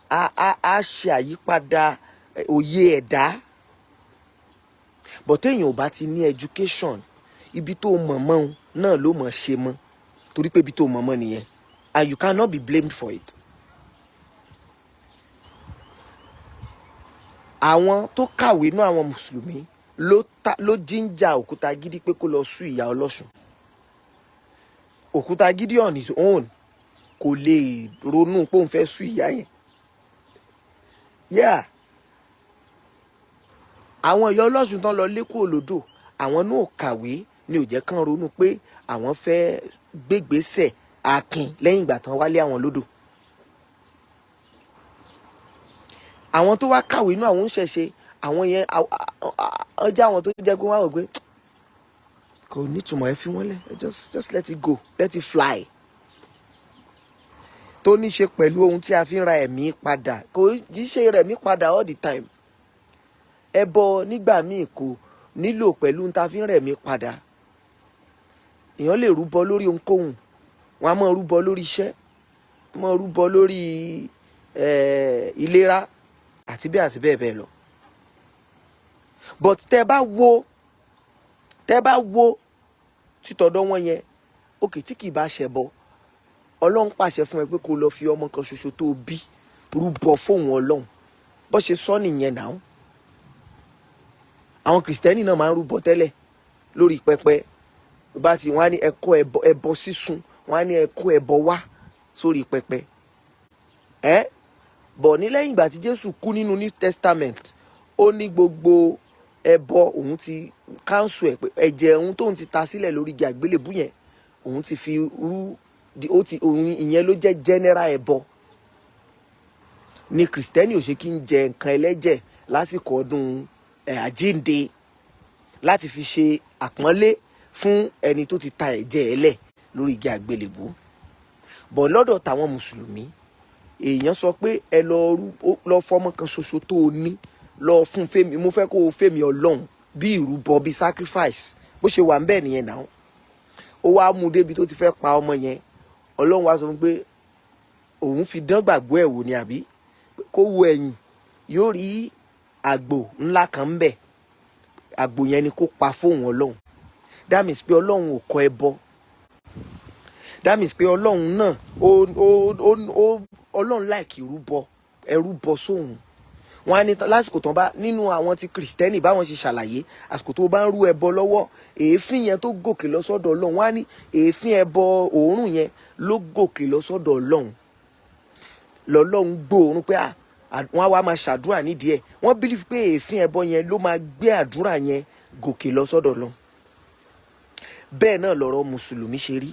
S1: á ṣe àyípadà òye ẹ̀dá. But téèyàn ò bá ti ní education, ibi tó mọ̀ mọ́ náà ló mọ̀ ṣe mọ́, torí pé ibi tó mọ̀ mọ́ nìyẹn, and you cannot be blamed for it. Àwọn tó kàwé náà, àwọn mùsùlùmí ló jíńjà òkúta gidi pé kó lọ sú ìyá ọlọ́sùn. Òkúta gidi on his own kò lè ronú pé òun fẹ́ sú ìyá yẹn. Yeah, àwọn ìyá ọlọ́sùn tán lọ lé kúrò lódò, àwọn náà kàwé ni ò jẹ́ kán ronú pé àwọn fẹ́ gbégbèsè akin lẹ́yìn ìgbà tán wálé àwọn lódò. Àwọn tó wá kàwé inú àwọn ń ṣẹ̀ṣe, àwọn yẹn ọjà, àwọn tó jẹ́ pé wọ́n á wò pé kò nítumọ̀, ẹ fi wọ́n lẹ̀, just let it go, let it fly. Tó ní ṣe pẹ̀lú ohun tí a fi ń ra ẹ̀mí padà, kò kì í ṣe rẹ̀mí padà all the time. Ẹbọ nígbà míì kò nílò pẹ̀lú ohun tá a fi ń rẹ̀mí padà. Èèyàn lè rúbọ lórí ohunkóhun. Wọn a máa rúbọ lórí iṣẹ́, máa rúbọ lórí ìlera àti bẹ́ẹ̀ àti bẹ́ẹ̀ bẹ́ẹ̀ lọ. But tẹ́ bá wo títọ̀dọ̀ wọn yẹn, òkè tí kì í bá ṣẹbọ, Ọlọ́run pàṣẹ fún ẹ pé kó lọ fi ọmọ kan ṣoṣo tó bí rúbọ fóun Ọlọ́run. Bó ṣe sọ nìyẹn náà. Àwọn kìrìsìtẹ́nì náà máa ń rúbọ tẹ́lẹ̀ lórí pẹpẹ. Bá ti wọ́n á ní ẹ kó ẹbọ sísun, wọ́n á ní ẹ kó ẹbọ wá sórí pẹpẹ. Ẹ bọ̀ ní lẹ́yìn ìgbà tí Jésù kú nínú New Testament, ó ní gbogbo ẹbọ òun ti cancel ẹ̀, pé ẹ̀jẹ̀ òun tóun ti ta sílẹ̀ lórí igi àgbélébú yẹn, òun Òun ti fi rú ó ti òun, ìyẹn ló jẹ́ general ẹbọ. Ni Kristẹni ò ṣe kí ń jẹ nǹkan ẹlẹ́jẹ̀ lásìkò ọdún ẹ̀ àjínde, láti fi ṣe àpọ́nlé fún ẹni tó ti ta ẹ̀jẹ̀ ẹ̀ lẹ̀ lórí igi àgbélébùú. Bọ̀ lọ́dọ̀ tàwọn Mùsùlùmí, èèyàn sọ pé ẹ lọ rú lọ fọmọ kan ṣoṣo tó o ní, lọ fún fèmí, mo fẹ́ kó o fèmí Ọlọ́run bí ìrúbọ, bí sacrifice. Bó ṣe wà ń bẹ́ẹ̀ nìyẹn náà. Ó wá mú débi tó ti fẹ́ pa ọmọ yẹn, Ọlọ́run wá sọ fún pé òun fi dán gbàgbọ́ ẹ̀ wò ni, àbí kó wo ẹ̀yìn, yóò rí àgbò ńlá kan ń bẹ̀, àgbò yẹn ni kó pa fóun Ọlọ́run. That means pé Ọlọ́run ò kọ ẹbọ. That means pé Ọlọ́run náà ó Ọlọ́run like ìrúbọ, ẹrúbọ sóhun. Wọn á ní lásìkò tán bá nínú àwọn ti Kìrìsìtẹ́nì, báwọn ṣe ṣàlàyé, àsìkò tó bá ń rú ẹbọ lọ́wọ́, èéfín yẹn tó gòkè lọ sọ́dọ̀ Ọlọ́run, wọn á ní èéfín ẹbọ, òórùn yẹn ló gòkè lọ sọ́dọ̀ Ọlọ́run, lọ́lọ́run gbóòórùn pé wọ́n á wá máa ṣàdúrà nídìí ẹ̀. Wọ́n believe pé èéfín ẹbọ yẹn ló máa gbé àdúrà yẹn gòkè lọ sọ́dọ̀ Ọlọ́run. Bẹ́ẹ̀ náà lọ̀rọ̀ Mùsùlùmí ṣe rí.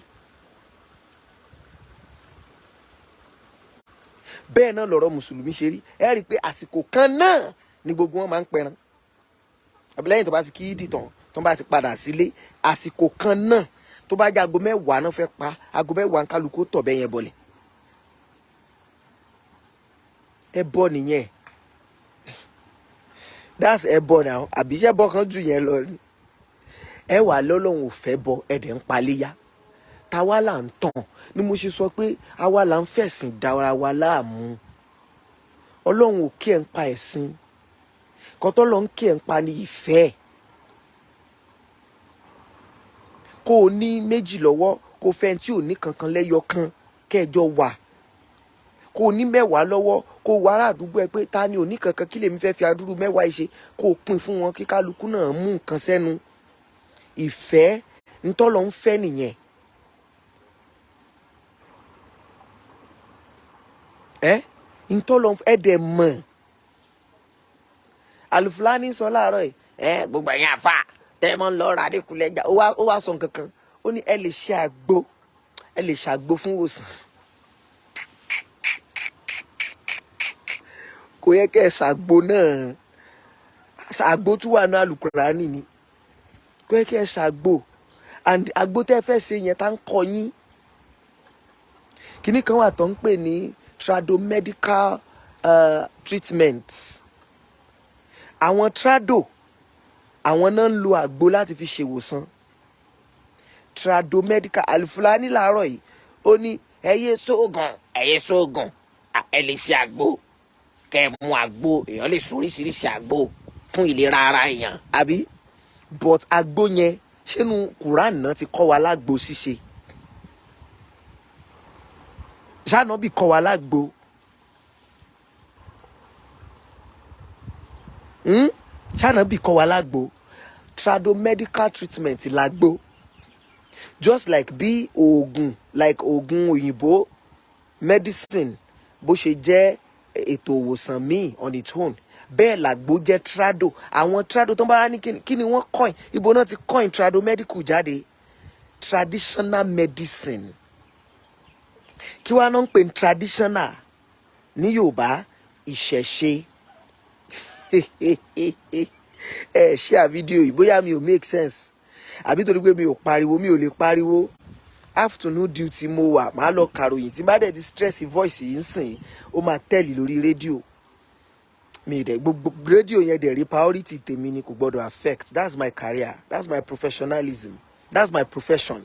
S1: Bẹ́ẹ̀ náà lọ̀rọ̀ Mùsùlùmí ṣe rí. Ẹ rí i pé àsìkò kan náà ni gbogbo wọn máa ń pẹran. Àbí lẹ́yìn tó bá ti kí ìdì tán, tó bá ti padà sílé, àsìkò kan náà, tó bá jẹ́ aago 10 náà fẹ́ pa, aago 10 ń kálukú tọ̀ bẹ́ẹ̀ yẹn bọ̀lẹ̀. Ẹbọ nìyẹn. That's ẹbọ now. Àbí iṣẹ́ bọ́ kan jù yẹn lọ ni? Ẹ wà lọ́lọ́run ò fẹ́ bọ, ẹ̀dẹ̀ ń paléyà. Táwa là ń tàn ni mo ṣe sọ pé àwa là ń fẹ̀sìn dára wa láàmú. Ọlọ́run ò kí ẹ̀ ń pa ẹ̀sìn kọ́tọ́ lọ ń kí ẹ̀ ń pa ní ìfẹ́. Kó o ní méjì lọ́wọ́, kó o fẹ́ tí ò ní kankan lẹ́yọ kan kẹjọ wà. Kó o ní 10 lọ́wọ́, kó o wá ará àdúgbò ẹ pé ta ni ò ní kankan, kí lèmi fẹ́ fi adúrú 10 yìí ṣe, kó o pín fún wọn, kí kálukú náà mú nǹkan sẹ́nu. Ìfẹ́ ntọ́lọ́ ń fẹ́ nìyẹn. Ẹ ntọ́lọ́ ẹ dẹ̀ mọ̀. Alufulani sọ láàárọ̀ yìí, ẹ gbogbo ẹ̀yin àfa tẹ́ mọ́ ń lọ rà adékúnlẹ̀ jà, ó wá sọ nǹkan kan, ó ní ẹ lè ṣe àgbo, ẹ lè ṣàgbo fún ìwòsàn. Kò yẹ kẹ́ ẹ ṣàgbo náà. Àgbo tún wà ní alukurani ni. Kò yẹ kẹ́ ẹ ṣàgbo. And àgbo tẹ́ fẹ́ ṣe yẹn, tá ń kọ yín, kíní kan wà tó ń pè ní tradomedical treatment. Àwọn trado, àwọn náà ń lo àgbo láti fi ṣèwòsàn. Tradomedical. Alufulani làárọ̀ yìí, ó ní ẹ yé sóògùn, ẹ yé sóògùn, ẹ lè ṣe àgbo, kẹ ẹ mu àgbo. Èèyàn lè sọ oríṣiríṣi àgbo fún ìlera ara èèyàn, àbí? But àgbo yẹn, ṣénu Quran náà ti kọ́ wa lágbo ṣíṣe? Ṣáànàbì kọ́ wa lágbo? Ṣáànàbì kọ́ wa lágbo? Tradomedical treatment lágbo, just like bí oògùn, like oògùn òyìnbó, medicine, bó ṣe jẹ́ ètò òwòsàn míì on its own, bẹ́ẹ̀ làgbo jẹ́ trado. Àwọn trado tó ń bá ní kí ni wọ́n coin, ibo náà ti coin tradomedical jáde? Traditional medicine. Kí wàá náà ń pè ní traditional ní Yorùbá? Ìṣẹ̀ṣe. Ẹ share fídíò yìí. Bóyá mi ò make sense, àbí torí pé mi ò pariwo, mi ò lè pariwo. Afternoon duty mo wà, màá lọ kàròyìn. Tí bá dẹ̀ ti stress voice yìí ń sìn, ó máa tẹ̀lé lórí rédíò mi dẹ̀. Gbogbo rédíò yẹn dẹ̀ rí, priority tèmi ni, kò gbọ́dọ̀ affect. That's my career, that's my professionalism, that's my profession.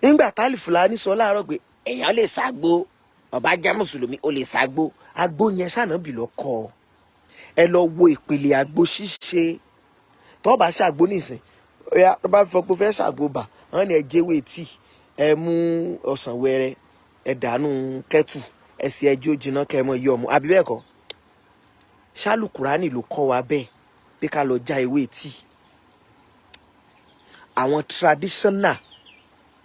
S1: Nígbà tálì Fúlàní sọ láàárọ̀ pé èèyàn lè ṣàgbo, ọba jẹ́ Mùsùlùmí, ó lè ṣàgbo, àgbo yẹn sànàbì lọ kọ́ ẹ. Lọ wo ìpìlẹ̀ àgbo ṣíṣe. Tó bá ṣàgbo nísìn, oya, tó bá fọ pé fẹ́ ṣàgbo bà wọ́n ní ẹ jẹ́wé tíì, ẹ mú ọsàn wẹrẹ, ẹ dànù kẹ́tù, ẹ sì ẹjọ́ jiná, kẹ́ ẹ mọ iye ọmọ, àbí bẹ́ẹ̀ kọ́? Ṣálùkùránì ló kọ́ wa bẹ́ẹ̀ pé ká lọ já ewé tíì? Àwọn traditional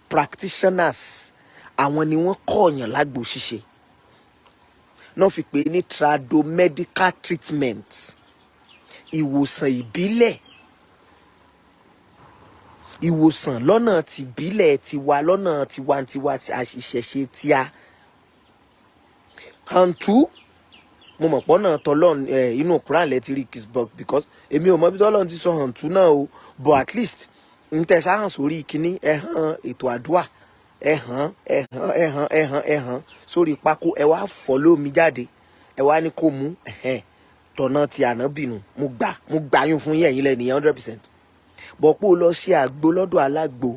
S1: practitioners, àwọn ni wọ́n kọ̀ọ̀yàn lágbo ṣíṣe náà fi pè é ní tradomedical treatment, ìwòsàn ìbílẹ̀. Ìwòsàn lọ́nà tìbílẹ̀ tiwa, lọ́nà tiwantiwa, tí àṣìṣẹ̀ṣe tíá hàǹtú. Mo mọ̀ pọ́nà tọ́lọ́n ẹ̀ inú Quran lẹ ti rí, because èmi ò mọ bí tọ́lọ́n ti sọ hàǹtú náà o, but at least n tẹ sáhàn sórí kínní, ẹ hàn ètò àdúà, ẹ hàn, ẹ hàn, ẹ hàn, ẹ hàn, ẹ hàn sórí pákó, ẹ wá fọ́ lómi jáde, ẹ wá ní kó mú ẹ̀hẹ́n tọ̀nà ti ànábìnú. Mo gbà, mo gbà yín fún yín, ẹ̀yin lẹ́nìyàn 100%. Bọ̀ pé o lọ ṣe àgbo lọ́dọ̀ alágbo,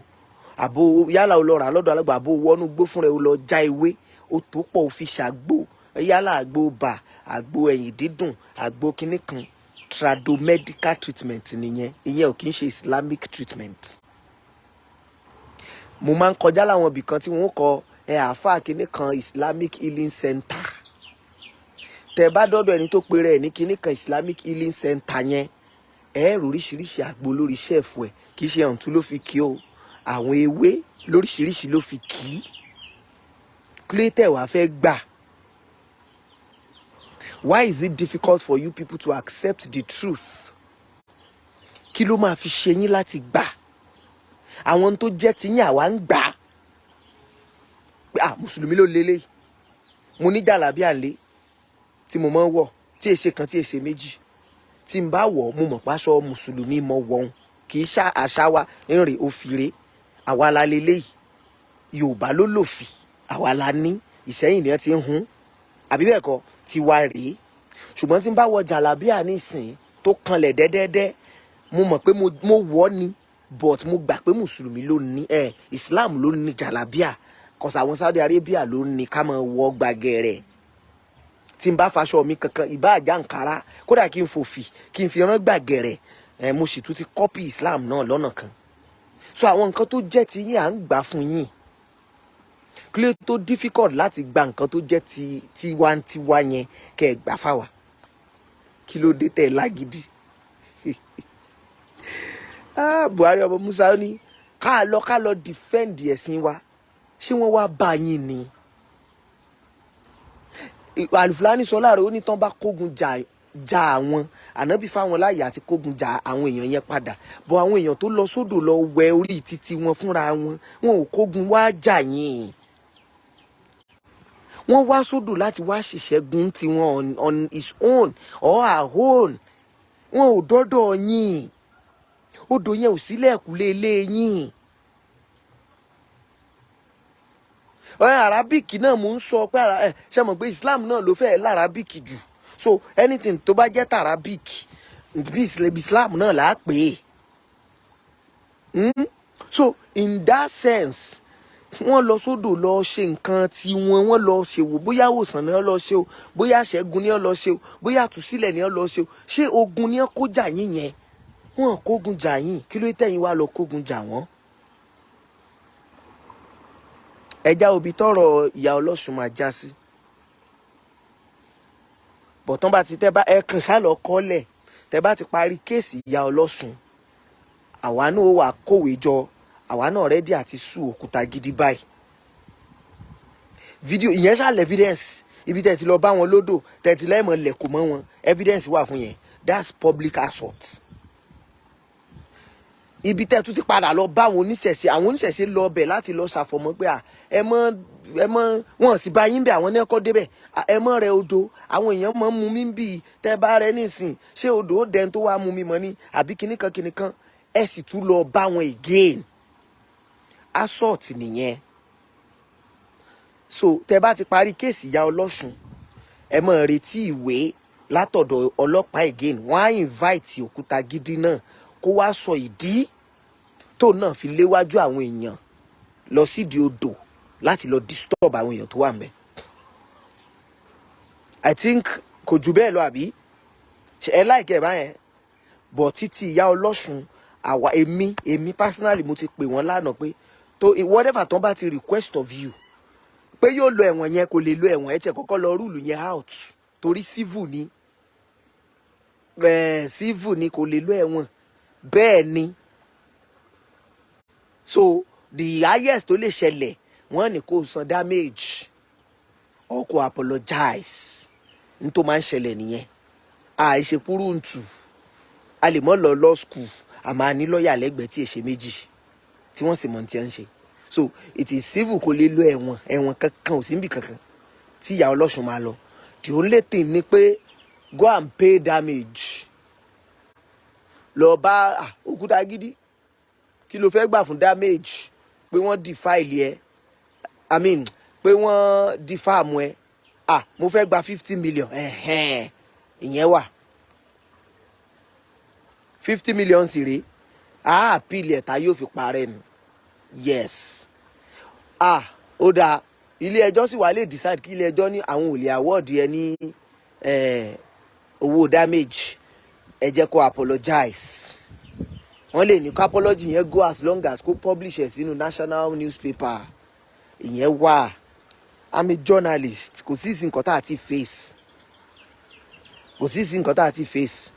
S1: àbò yálà o lọ rà lọ́dọ̀ alágbo, àbò wọnú gbó fúnra ẹ, o lọ já ewé, o tó pọ̀, o fi ṣàgbo, yálà àgbo bà, àgbo ẹ̀yìn dídùn, àgbo kínní kan, tradomedical treatment nìyẹn. Ìyẹn ò kì í ṣe Islamic treatment. Mo máa ń kọjá láwọn ibì kan tí wọ́n kọ ẹ àáfàá kínní kan, Islamic Healing Center. Tẹ bá dọ́dọ̀ ẹni tó pe rẹ̀ ní kínní kan Islamic Healing Center yẹn, ẹ rò oríṣiríṣi àgbo lórí shelf ẹ̀. Kì í ṣe ọ̀ǹtún ló fi kí o, àwọn ewé lóríṣiríṣi ló fi kì í. Kílé wàá fẹ́ gbà? Why is it difficult for you people to accept the truth? Kí ló máa fi ṣe yín láti gbà àwọn tó jẹ́ tiyín? Àwa ń gbà á pé ah, mùsùlùmí ló lélẹ̀. Mo ní jàlábíà ńlé tí mo máa ń wọ̀, tí èsè kan, tí èsè méjì. Tí n bá wọ̀, mo mọ̀ páṣọ mùsùlùmí mọ̀ wọ̀n. Kì í ṣá àṣà wa ń rè òfìrè. Àwa la lélẹ́yìí. Yorùbá ló lòfì, àwa la ní. Ìsẹ́yìn ni wọ́n ti ń hun, àbí bẹ́ẹ̀ kọ́? Tiwa rèé. Ṣùgbọ́n tí n bá wọ jàlábíà nísìn tó kanlẹ̀ dẹ́dẹ́dẹ́, mo mọ̀ pé mo wọ̀ ni, but mo gbà pé mùsùlùmí ló ní ẹ, Islam ló ní jàlábíà, kọ̀sà àwọn Saudi Arabia ló ní ká máa wọ gbàgẹ̀rẹ̀. Tí n bá faṣọ mi kankan, ìbá àjà nkàrà, kódà kí n fòfì, kí n fi rán gbàgẹ̀rẹ̀ ẹ, mo sì tún ti copy Islam náà lọ́nà kan. So àwọn nǹkan tó jẹ́ ti yín, à ń gbà fún yín. Kí ló tó difficult láti gba nǹkan tó jẹ́ ti tiwantiwa yẹn, kẹ́ ẹ gbà fáwa? Kí ló dé tẹ̀ lágídí? Ah, Buhari ọmọ Musa ní ká lọ defend ẹ̀sìn wa. Ṣé wọ́n wá bá yín ni? Àlùfáàní sọ láàrin, ó ní tán bá kógun jà jà àwọn, ànábì fáwọn láàyè àti kógun jà àwọn èèyàn yẹn padà bọ. Àwọn èèyàn tó lọ sódò lọ wẹ orí títí wọn fúnra wọn, wọn ò kógun wá jà yín. Wọ́n wá sódò láti wá ṣìṣẹ́gun tiwọn on his own or her own. Wọn ò dọ́dọ̀ yín. Odò yẹn ò sílẹ̀ kúlé ilé yín. Arabic náà mò ń sọ pé ẹ ṣe mọ̀ pé Islam náà ló fẹ́ l'Arabic jù. So anything tó bá jẹ́ tarabic bí Islam náà là á pè é. So in that sense, wọ́n lọ sódò lọ ṣe nǹkan tí wọ́n lọ ṣèwò, bóyá òsàn ni wọ́n lọ ṣe o, bóyá ṣẹ́gun ni wọ́n lọ ṣe o, bóyá àtúnṣílẹ̀ ni wọ́n lọ ṣe o. Ṣé ogun ni wọ́n kó jà yín yẹn? Wọ́n kógun jà yín. Kí ló tẹ̀yìn wá lọ kógun jà wọ́n? Ẹja òbí tọrọ ìyá ọlọ́sùn máa já sí bọ̀tán bá ti tẹ́ bá ẹ kàn ṣá lọ kọ́lẹ̀. Tẹ́ bá ti parí case ìyá ọlọ́sùn, àwa náà wà kówé jọ, àwa náà ready àti sue òkúta gidi báyìí. Fídíò ìyẹn ṣàlẹ̀, evidence ibi tẹ́ ti lọ bá wọn lódò, tẹ́ ti lẹ́mọ̀ lẹ̀kọ̀ mọ́ wọn, evidence wà fún yẹn. That's public assault. Ibi tẹ́ tún ti padà lọ bá àwọn oníṣẹ̀ṣe, àwọn oníṣẹ̀ṣe lọ bẹ̀ láti lọ ṣàfọ̀mọ́ pé à ẹ mọ́, ẹ mọ́ wọn sì bá yín bẹ̀. Àwọn ní ẹ̀kọ́ débẹ̀, ẹ mọ́ rẹ odò, àwọn èèyàn mọ́ mú mi bí tẹ́ bá rẹ nísìn. Ṣé odò ó dẹni tó wàá mú mi mọ́ ni, àbí kinní kan kinní kan? Ẹ sì tún lọ bá wọn again. Assault nìyẹn. So tẹ́ bá ti parí case ìyá ọlọ́sùn, ẹ máa retí ìwé látọ̀dọ̀ ọlọ́pàá again. Wọ́n á invite òkúta gidi náà kó wá sọ ìdí tó náà fi léwájú àwọn èèyàn lọ sídìí odò láti lọ disturb àwọn èèyàn tó wà ńbẹ̀. I think kò jù bẹ́ẹ̀ lọ, àbí ẹ láìkẹ́ báyẹn bọ̀ títí ìyá ọlọ́sùn. Àwa, èmi personally, mo ti pè wọ́n lánàá pé tó whatever tán bá ti request of you pé yóò lọ ẹ̀wọ̀n yẹn, kò lè lọ ẹ̀wọ̀n. Ẹ tiẹ̀ kọ́kọ́ lọ rule yẹn out, torí civil ni, civil ni, kò lè lọ ẹ̀wọ̀n. Bẹ́ẹ̀ ni. So the highest tó lè ṣẹlẹ̀, wọ́n ní kó san damage or kó apologize. N tó máa ń ṣẹlẹ̀ nìyẹn. Àìṣe púrúǹtù, a lè mọ́ lọ law school, àmọ́ a ní lọ́ọ̀yà lẹ́gbẹ̀ẹ́ tí èṣe méjì. tí wọ́n sì mọ̀ tí wọ́n ń ṣe. So it is civil, kò lè lo ẹ̀wọ̀n. Ẹ̀wọ̀n kankan ò sí níbì kankan tí ìyá ọlọ́sùn máa lọ. The only thing ni pé go and pay damage. Lọ bá òkúta gidi, kí ló fẹ́ gbà fún damage pé wọ́n defile ẹ, I mean, pé wọ́n defame ẹ? Ah, mo fẹ́ gba 50 million. Ẹ̀hẹ́n, ìyẹn wà. 50 million sì rèé, a appeal ẹ̀ tá yóò fi parẹ́ ni. Yes, ah, ó dáa. Ilé ẹjọ́ sì wá lè decide, kí ilé ẹjọ́ ní àwọn ò lè award ẹ ní owó damage, ẹ jẹ́ kó apologize. Wọ́n lè ní kó apology yẹn go as long as kó publish ẹ̀ sínú national newspaper. Ìyẹn wà. I'm a journalist. Kò sí ìsìn nǹkan tá a ti face, kò sí ìsìn nǹkan tá a ti face.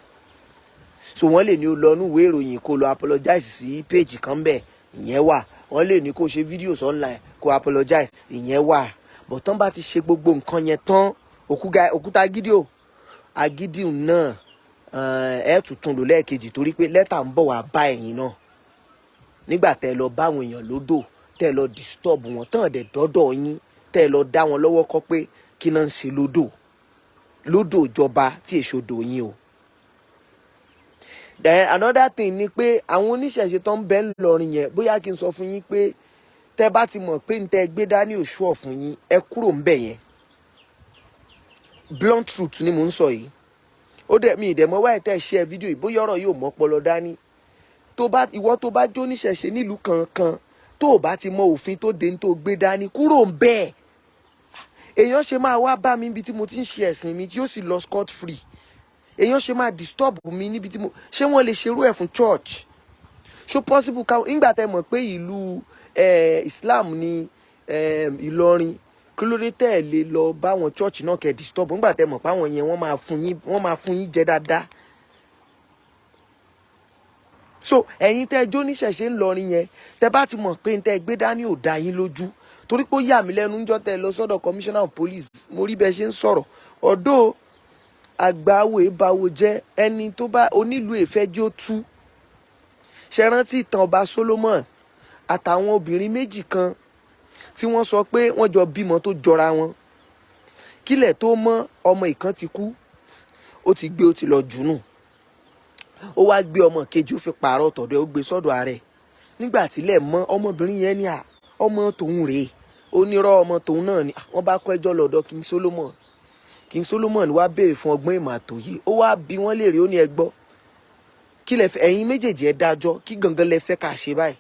S1: So wọ́n lè ní o lọ nú ìwé ìròyìn, kó lọ apologize sí page kan bẹ́ẹ̀. Ìyẹn wà. Wọ́n lè ní kó ṣe videos online, kó apologize. Ìyẹn wà. But tán bá ti ṣe gbogbo nǹkan yẹn tán, òkúta gidi o, agídí náà, ẹ tuntun lò lẹ́ẹ̀kejì, torí pé lẹ́tà ń bọ̀ wá bá ẹ̀yin náà nígbà tẹ́ lọ bá àwọn èèyàn lódò, tẹ́ lọ disturb wọn tán, dẹ̀ dọ́dọ̀ yín, tẹ́ lọ dá wọn lọ́wọ́ kọ́ pé kí náà ń ṣe lódò, lódò ìjọba tí èso dò yín o. Then another thing ni pé àwọn oníṣẹ̀ṣe tó ń bẹ ńlọrin yẹn, bóyá kí n sọ fún yín pé tẹ́ bá ti mọ̀ pé ń tẹ́ gbé dání òṣù ọ̀fun yín, ẹ kúrò ń bẹ̀ yẹn. Blunt truth ni mò ń sọ yìí. Ó dẹ̀ mi ìdẹ̀mọ́ wáyé tẹ́ ṣe fídíò yìí, bóyá ọ̀rọ̀ yóò mọ́pọlọ dání. Tó bá ìwọ tó bá jó níṣẹ̀ṣe nílùú kankan, tó o bá ti mọ òfin tó de ní tó gbé dání, kúrò ń bẹ́ẹ̀. Èèyàn ṣe máa wá bá mi níbi tí mo ti ń ṣe ẹ̀sìn mi tí ó sì lọ scot free? Èèyàn ṣe máa disturb mi níbi tí mo ṣé? Wọ́n lè ṣerú ẹ̀ fún church? Ṣó possible ká nígbà tẹ́ mọ̀ pé ìlú Islam ní Ìlọrin, kí ló dé tẹ́ ẹ̀ lè lọ bá wọn church náà kẹ́ disturb, nígbà tẹ́ mọ̀ pé àwọn yẹn wọ́n máa fún yín jẹ dáadáa? So ẹ̀yin tẹ́ jó níṣẹ̀ṣe ńlọrin yẹn, tẹ́ bá ti mọ̀ pé ń tẹ́ gbé dání ò dá yín lójú, torí pé ó yà mí lẹ́nu ńjọ́ tẹ́ lọ sọ́dọ̀ commissioner of police, mo rí bẹ́ẹ̀ ṣe ń sọ̀rọ̀. Ọ̀dọ́ àgbáwo ìbáwo jẹ́ ẹni tó bá onílùú èfẹ́jọ́ tú. Ṣe rántí ìtàn ọba Solomon àtàwọn obìnrin méjì kan tí wọ́n sọ pé wọ́n jọ bímọ tó jọra wọn? Kílẹ̀ tó mọ́, ọmọ ìkan ti kú, ó ti gbé, ó ti lọ jù nù. Ó wá gbé ọmọ kejì, ó fi pààrọ̀ tọ̀dọ̀ ẹ̀, ó gbé sọ́dọ̀ ààrẹ. Nígbà tílẹ̀ mọ́, ọmọbìnrin yẹn ní à ọmọ tòun rèé. Ó nírọ́, ọmọ tòun náà ni. Wọ́n bá kọ́ ẹjọ́ lọ́dọ̀ King Solomon. King Solomon wá béèrè fún ọgbọ́n ìmọ̀ àtòyé. Ó wá bi wọ́n léèrè, ó ní, "Ẹ gbọ́, kí lẹ fẹ́? Ẹ̀yin méjèèjì, ẹ dájọ́, kí gangan lẹ fẹ́ ká ṣe báyìí?"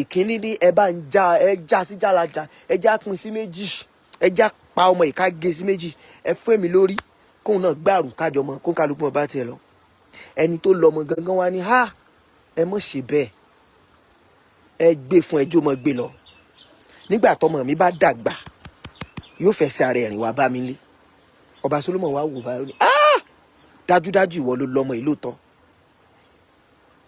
S1: Ìkíní ní, "Ẹ bá ń já, ẹ já sí jàlájà, ẹ já pín sí méjì, ẹ já pa ọmọ ìka gé sí méjì, ẹ fún èmi lórí, kóun náà gbàrú, kájọ mọ kó kálukú mọ bá tiẹ̀ lọ." Ẹni tó lọmọ gangan wá ní, "Ha, ẹ mọ̀ ṣe bẹ́ẹ̀, ẹ gbé fún ẹjọ́ mọ gbé lọ. Nígbà tọmọ mi bá dàgbà, yóò fẹsẹ̀ ara ẹ̀rìn wá bá mi lé." Ọba Solomon wá wò báyìí, ó ní, "Ah, dájúdájú ìwọ ló lọmọ yìí lóòótọ́."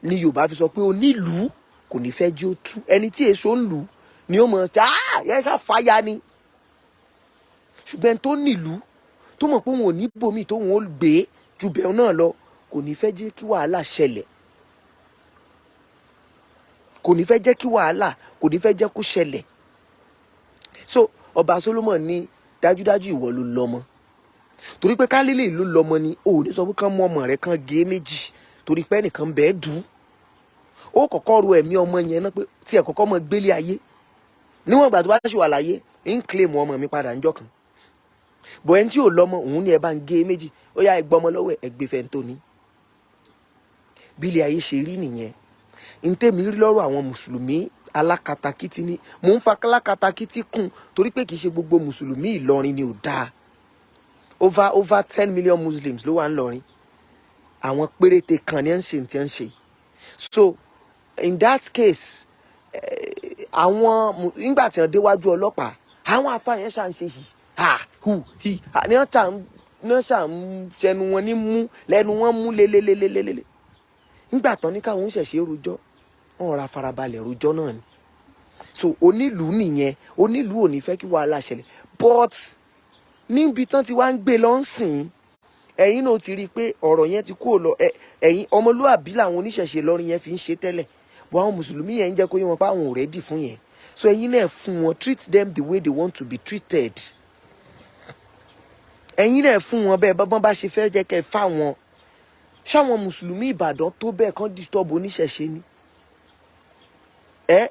S1: Ní Yorùbá fi sọ pé onílùú kò ní fẹ́ jí ó tú. Ẹni tí èso ń lù ni ó mọ̀ ṣá yẹn ṣá fàyà ni, ṣùgbọ́n tó nílùú, tó mọ̀ pé òun ò ní bòmí tóun ó gbé ju bẹ́ẹ̀ náà lọ, kò ní fẹ́ jẹ́ kí wàhálà ṣẹlẹ̀, kò ní fẹ́ jẹ́ kí wàhálà, kò ní fẹ́ jẹ́ kó ṣẹlẹ̀. So ọba Solomon ní, "Dájúdájú ìwọ ló lọ́mọ, torí pé kálílè ló lọ́mọ ni ò ní sọ pé kán mú ọmọ rẹ kán gé méjì, torí pé ẹnìkan bẹ́ẹ̀ dùn ó. Kọ́kọ́ ro ẹ̀mí ọmọ yẹn náà pé tí ẹ̀ kọ́kọ́ mọ gbélé ayé níwọ̀n ìgbà tó bá ṣì wà láyé, ń claim ọmọ mi padà ńjọ́ kan bọ̀." Ẹni tí ò lọ́mọ, òun ni, "Ẹ bá ń gé méjì, ó yá, ẹ gbọ́mọ lọ́wọ́ ẹ, gbé fẹ́ tó ní." Bí ilé ayé ṣe rí nìyẹn. N tèmi rí lọ́rọ̀ àwọn mùsùlùmí alákatakítí ni mò ń fa alákatakítí kún, torí pé kì í ṣe gbogbo mùsùlùmí Ìlọrin ni ò dáa. Over 10 million Muslims ló wà ńlọrin. Àwọn péréte kan ní ẹ̀ ń ṣe tí ẹ̀ ń ṣe. So in that case, àwọn nígbà tí wọ́n déwájú ọlọ́pàá, àwọn afáyẹn ṣà ń ṣe hì ha hu hi ha ní wọ́n ṣà ń ṣẹnu wọn ní mú lẹ́nu wọn mú lélelélelele. Nígbà tán ní káwọn ń ṣẹ̀ṣẹ̀ rojọ́, wọn ra farabalẹ̀ rojọ́ náà ni. So onílùú nìyẹn. Onílùú ò ní fẹ́ kí wàhálà ṣẹlẹ̀, but níbi tán ti wá ń gbé lọ ń sìn, ẹ̀yin náà ti rí i pé ọ̀rọ̀ yẹn ti kúrò lọ. Ẹ̀yin ọmọlúàbí làwọn oníṣẹ̀ṣe lọ́rin yẹn fi ń ṣe tẹ́lẹ̀. But àwọn mùsùlùmí yẹn ń jẹ́ kó yé wọn pé àwọn ò ready fún yẹn. So ẹ̀yin náà fún wọn, treat them the way they want to be treated. Ẹ̀yin náà fún wọn bẹ́ẹ̀ bọ́n bá ṣe fẹ́ jẹ́ kẹ́ ẹ fáwọn. Ṣáwọn mùsùlùmí Ìbàdàn tó bẹ́ẹ̀ kán disturb oníṣẹ̀ṣe ni? Ẹ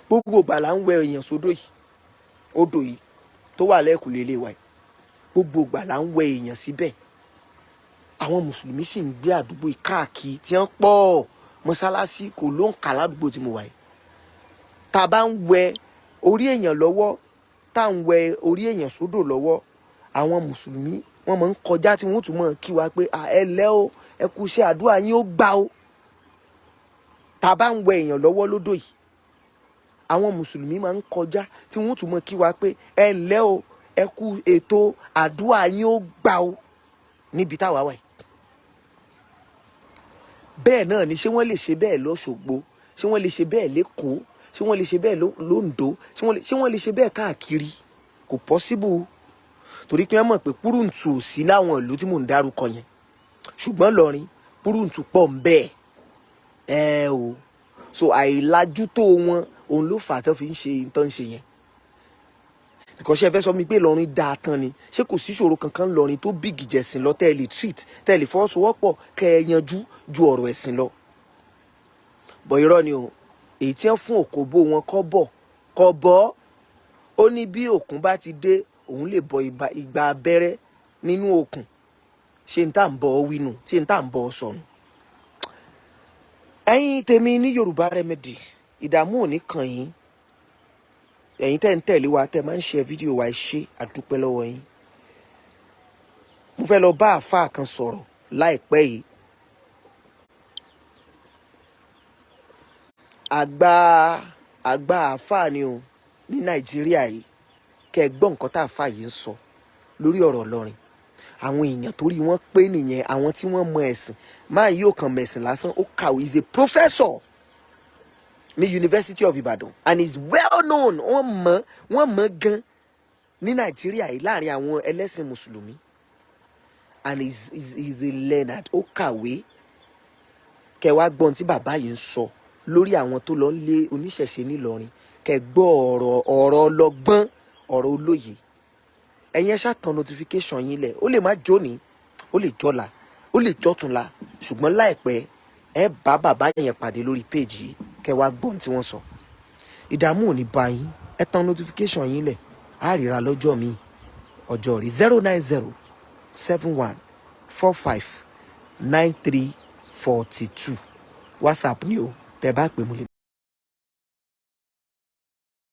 S1: gbogbo ìgbà là ń wẹ èèyàn sódò yìí, odò yìí tó wà lẹ́kùlé ilé wa yìí. Gbogbo ìgbà là ń wẹ èèyàn síbẹ̀. Àwọn mùsùlùmí sì ń gbé àdúgbò yìí káàkiri tí wọ́n pọ̀. Mọ́sálásí kò ló ń kà ládùúgbò tí mo wà yìí. Tá a bá ń wẹ orí èèyàn lọ́wọ́, tá à ń wẹ orí èèyàn sódò lọ́wọ́, àwọn mùsùlùmí wọ́n máa ń kọjá tí wọ́n tún máa kí wa pé, "Ẹ lẹ́ o, ẹ kú iṣẹ́, àdúrà yín ó gbà o." Tá a bá ń wẹ èèyàn lọ́wọ́ lódò yìí, àwọn mùsùlùmí máa ń kọjá tí wọ́n tún máa kí wa pé, "Ẹ ǹlẹ́ o, ẹ kú ètò, àdúrà yín ó gbà o," níbi táwa wà yìí. Bẹ́ẹ̀ náà ni, ṣé wọ́n lè ṣe bẹ́ẹ̀ lọ́ṣogbo? Ṣé wọ́n lè ṣe bẹ́ẹ̀ lẹ́kọ̀ọ́? Ṣé wọ́n lè ṣe bẹ́ẹ̀ lóńdó? Ṣé wọ́n lè ṣe bẹ́ẹ̀ káàkiri? Kò possible, torí pé wọ́n mọ̀ pé púrùǹtù ò sí láwọn ìlú tí mò ń dárúkọ yẹn. Ṣùgbọ́n lọ́rin, púrùǹtù pọ̀ ń bẹ́ẹ̀ ẹ o. So àìlájú tó wọn òun ló fà á tó fi ń ṣe nǹkan ṣe yẹn. Because ṣe fẹ́ sọ mi pé Ìlọrin dáa tán ni? Ṣé kò sí ìṣòro kankan lọrin tó big jẹ̀sìn lọ, tẹ́ ẹ lè treat, tẹ́ ẹ lè fọwọ́sowọ́pọ̀, kẹ́ ẹ yanjú ju ọ̀rọ̀ ẹ̀sìn lọ? Bọ̀ irọ́ ni o. Èyí tí wọ́n fún òkòbó wọn kọ́ bọ̀ kọ́ bọ́. Ó ní bí òkun bá ti dé, òun lè bọ igba abẹ́rẹ́ nínú òkun. Ṣé n tá ń bọ̀ ọ́ wínú? Ṣé n tá ń bọ̀ ọ́ sọnù? Ẹ̀yin tèmi ní Yorùbá Remedy, ìdààmú ò ní kàn yín. Ẹ̀yin tẹ́ ń tẹ̀lé wa, tẹ́ máa ń ṣe fídíò wa, ṣe àdúpẹ́ lọ́wọ́ yín. Mo fẹ́ lọ bá àáfàá kan sọ̀rọ̀ láìpẹ́ yìí. Àgbà àgbà àáfàá ni o ní Nàìjíríà yìí. Kẹ́ ẹ gbọ́ nǹkan tá àáfàá yìí ń sọ lórí ọ̀rọ̀ Ìlọrin. Àwọn èèyàn torí wọ́n pé nìyẹn, àwọn tí wọ́n mọ ẹ̀sìn máa yóò kàn mẹ̀sìn lásán. Ó kàwé, is a professor ní University of Ibadan and is well known. Wọ́n mọ̀, wọ́n mọ̀ gan ní Nàìjíríà yìí láàrin àwọn ẹlẹ́sìn mùsùlùmí, and is a learned. Ó kàwé. Kẹ́ wá gbọ́n tí bàbá yìí ń sọ lórí àwọn tó lọ ń lé oníṣẹ̀ṣe nílọrin. Kẹ́ gbọ́ ọ̀rọ̀, ọ̀rọ̀ ọlọ́gbọ́n, ọ̀rọ̀ olóye. Ẹ̀yin ẹ ṣáà tan notification yín lẹ̀. Ó lè má jóni, ó lè jọ́la, ó lè jọ́túnla, ṣùgbọ́n láìpẹ́ ẹ bá bàbá yẹn pàdé lórí péèjì yìí. Kẹ́ wá gbọ́n tí wọ́n sọ. Ìdààmú ò ní bá yín. Ẹ tan notification yín lẹ̀. Á ríra lọ́jọ́ mi, ọjọ́ rí. 09071459342, WhatsApp ni o. Tẹ́ bá pè mo lè.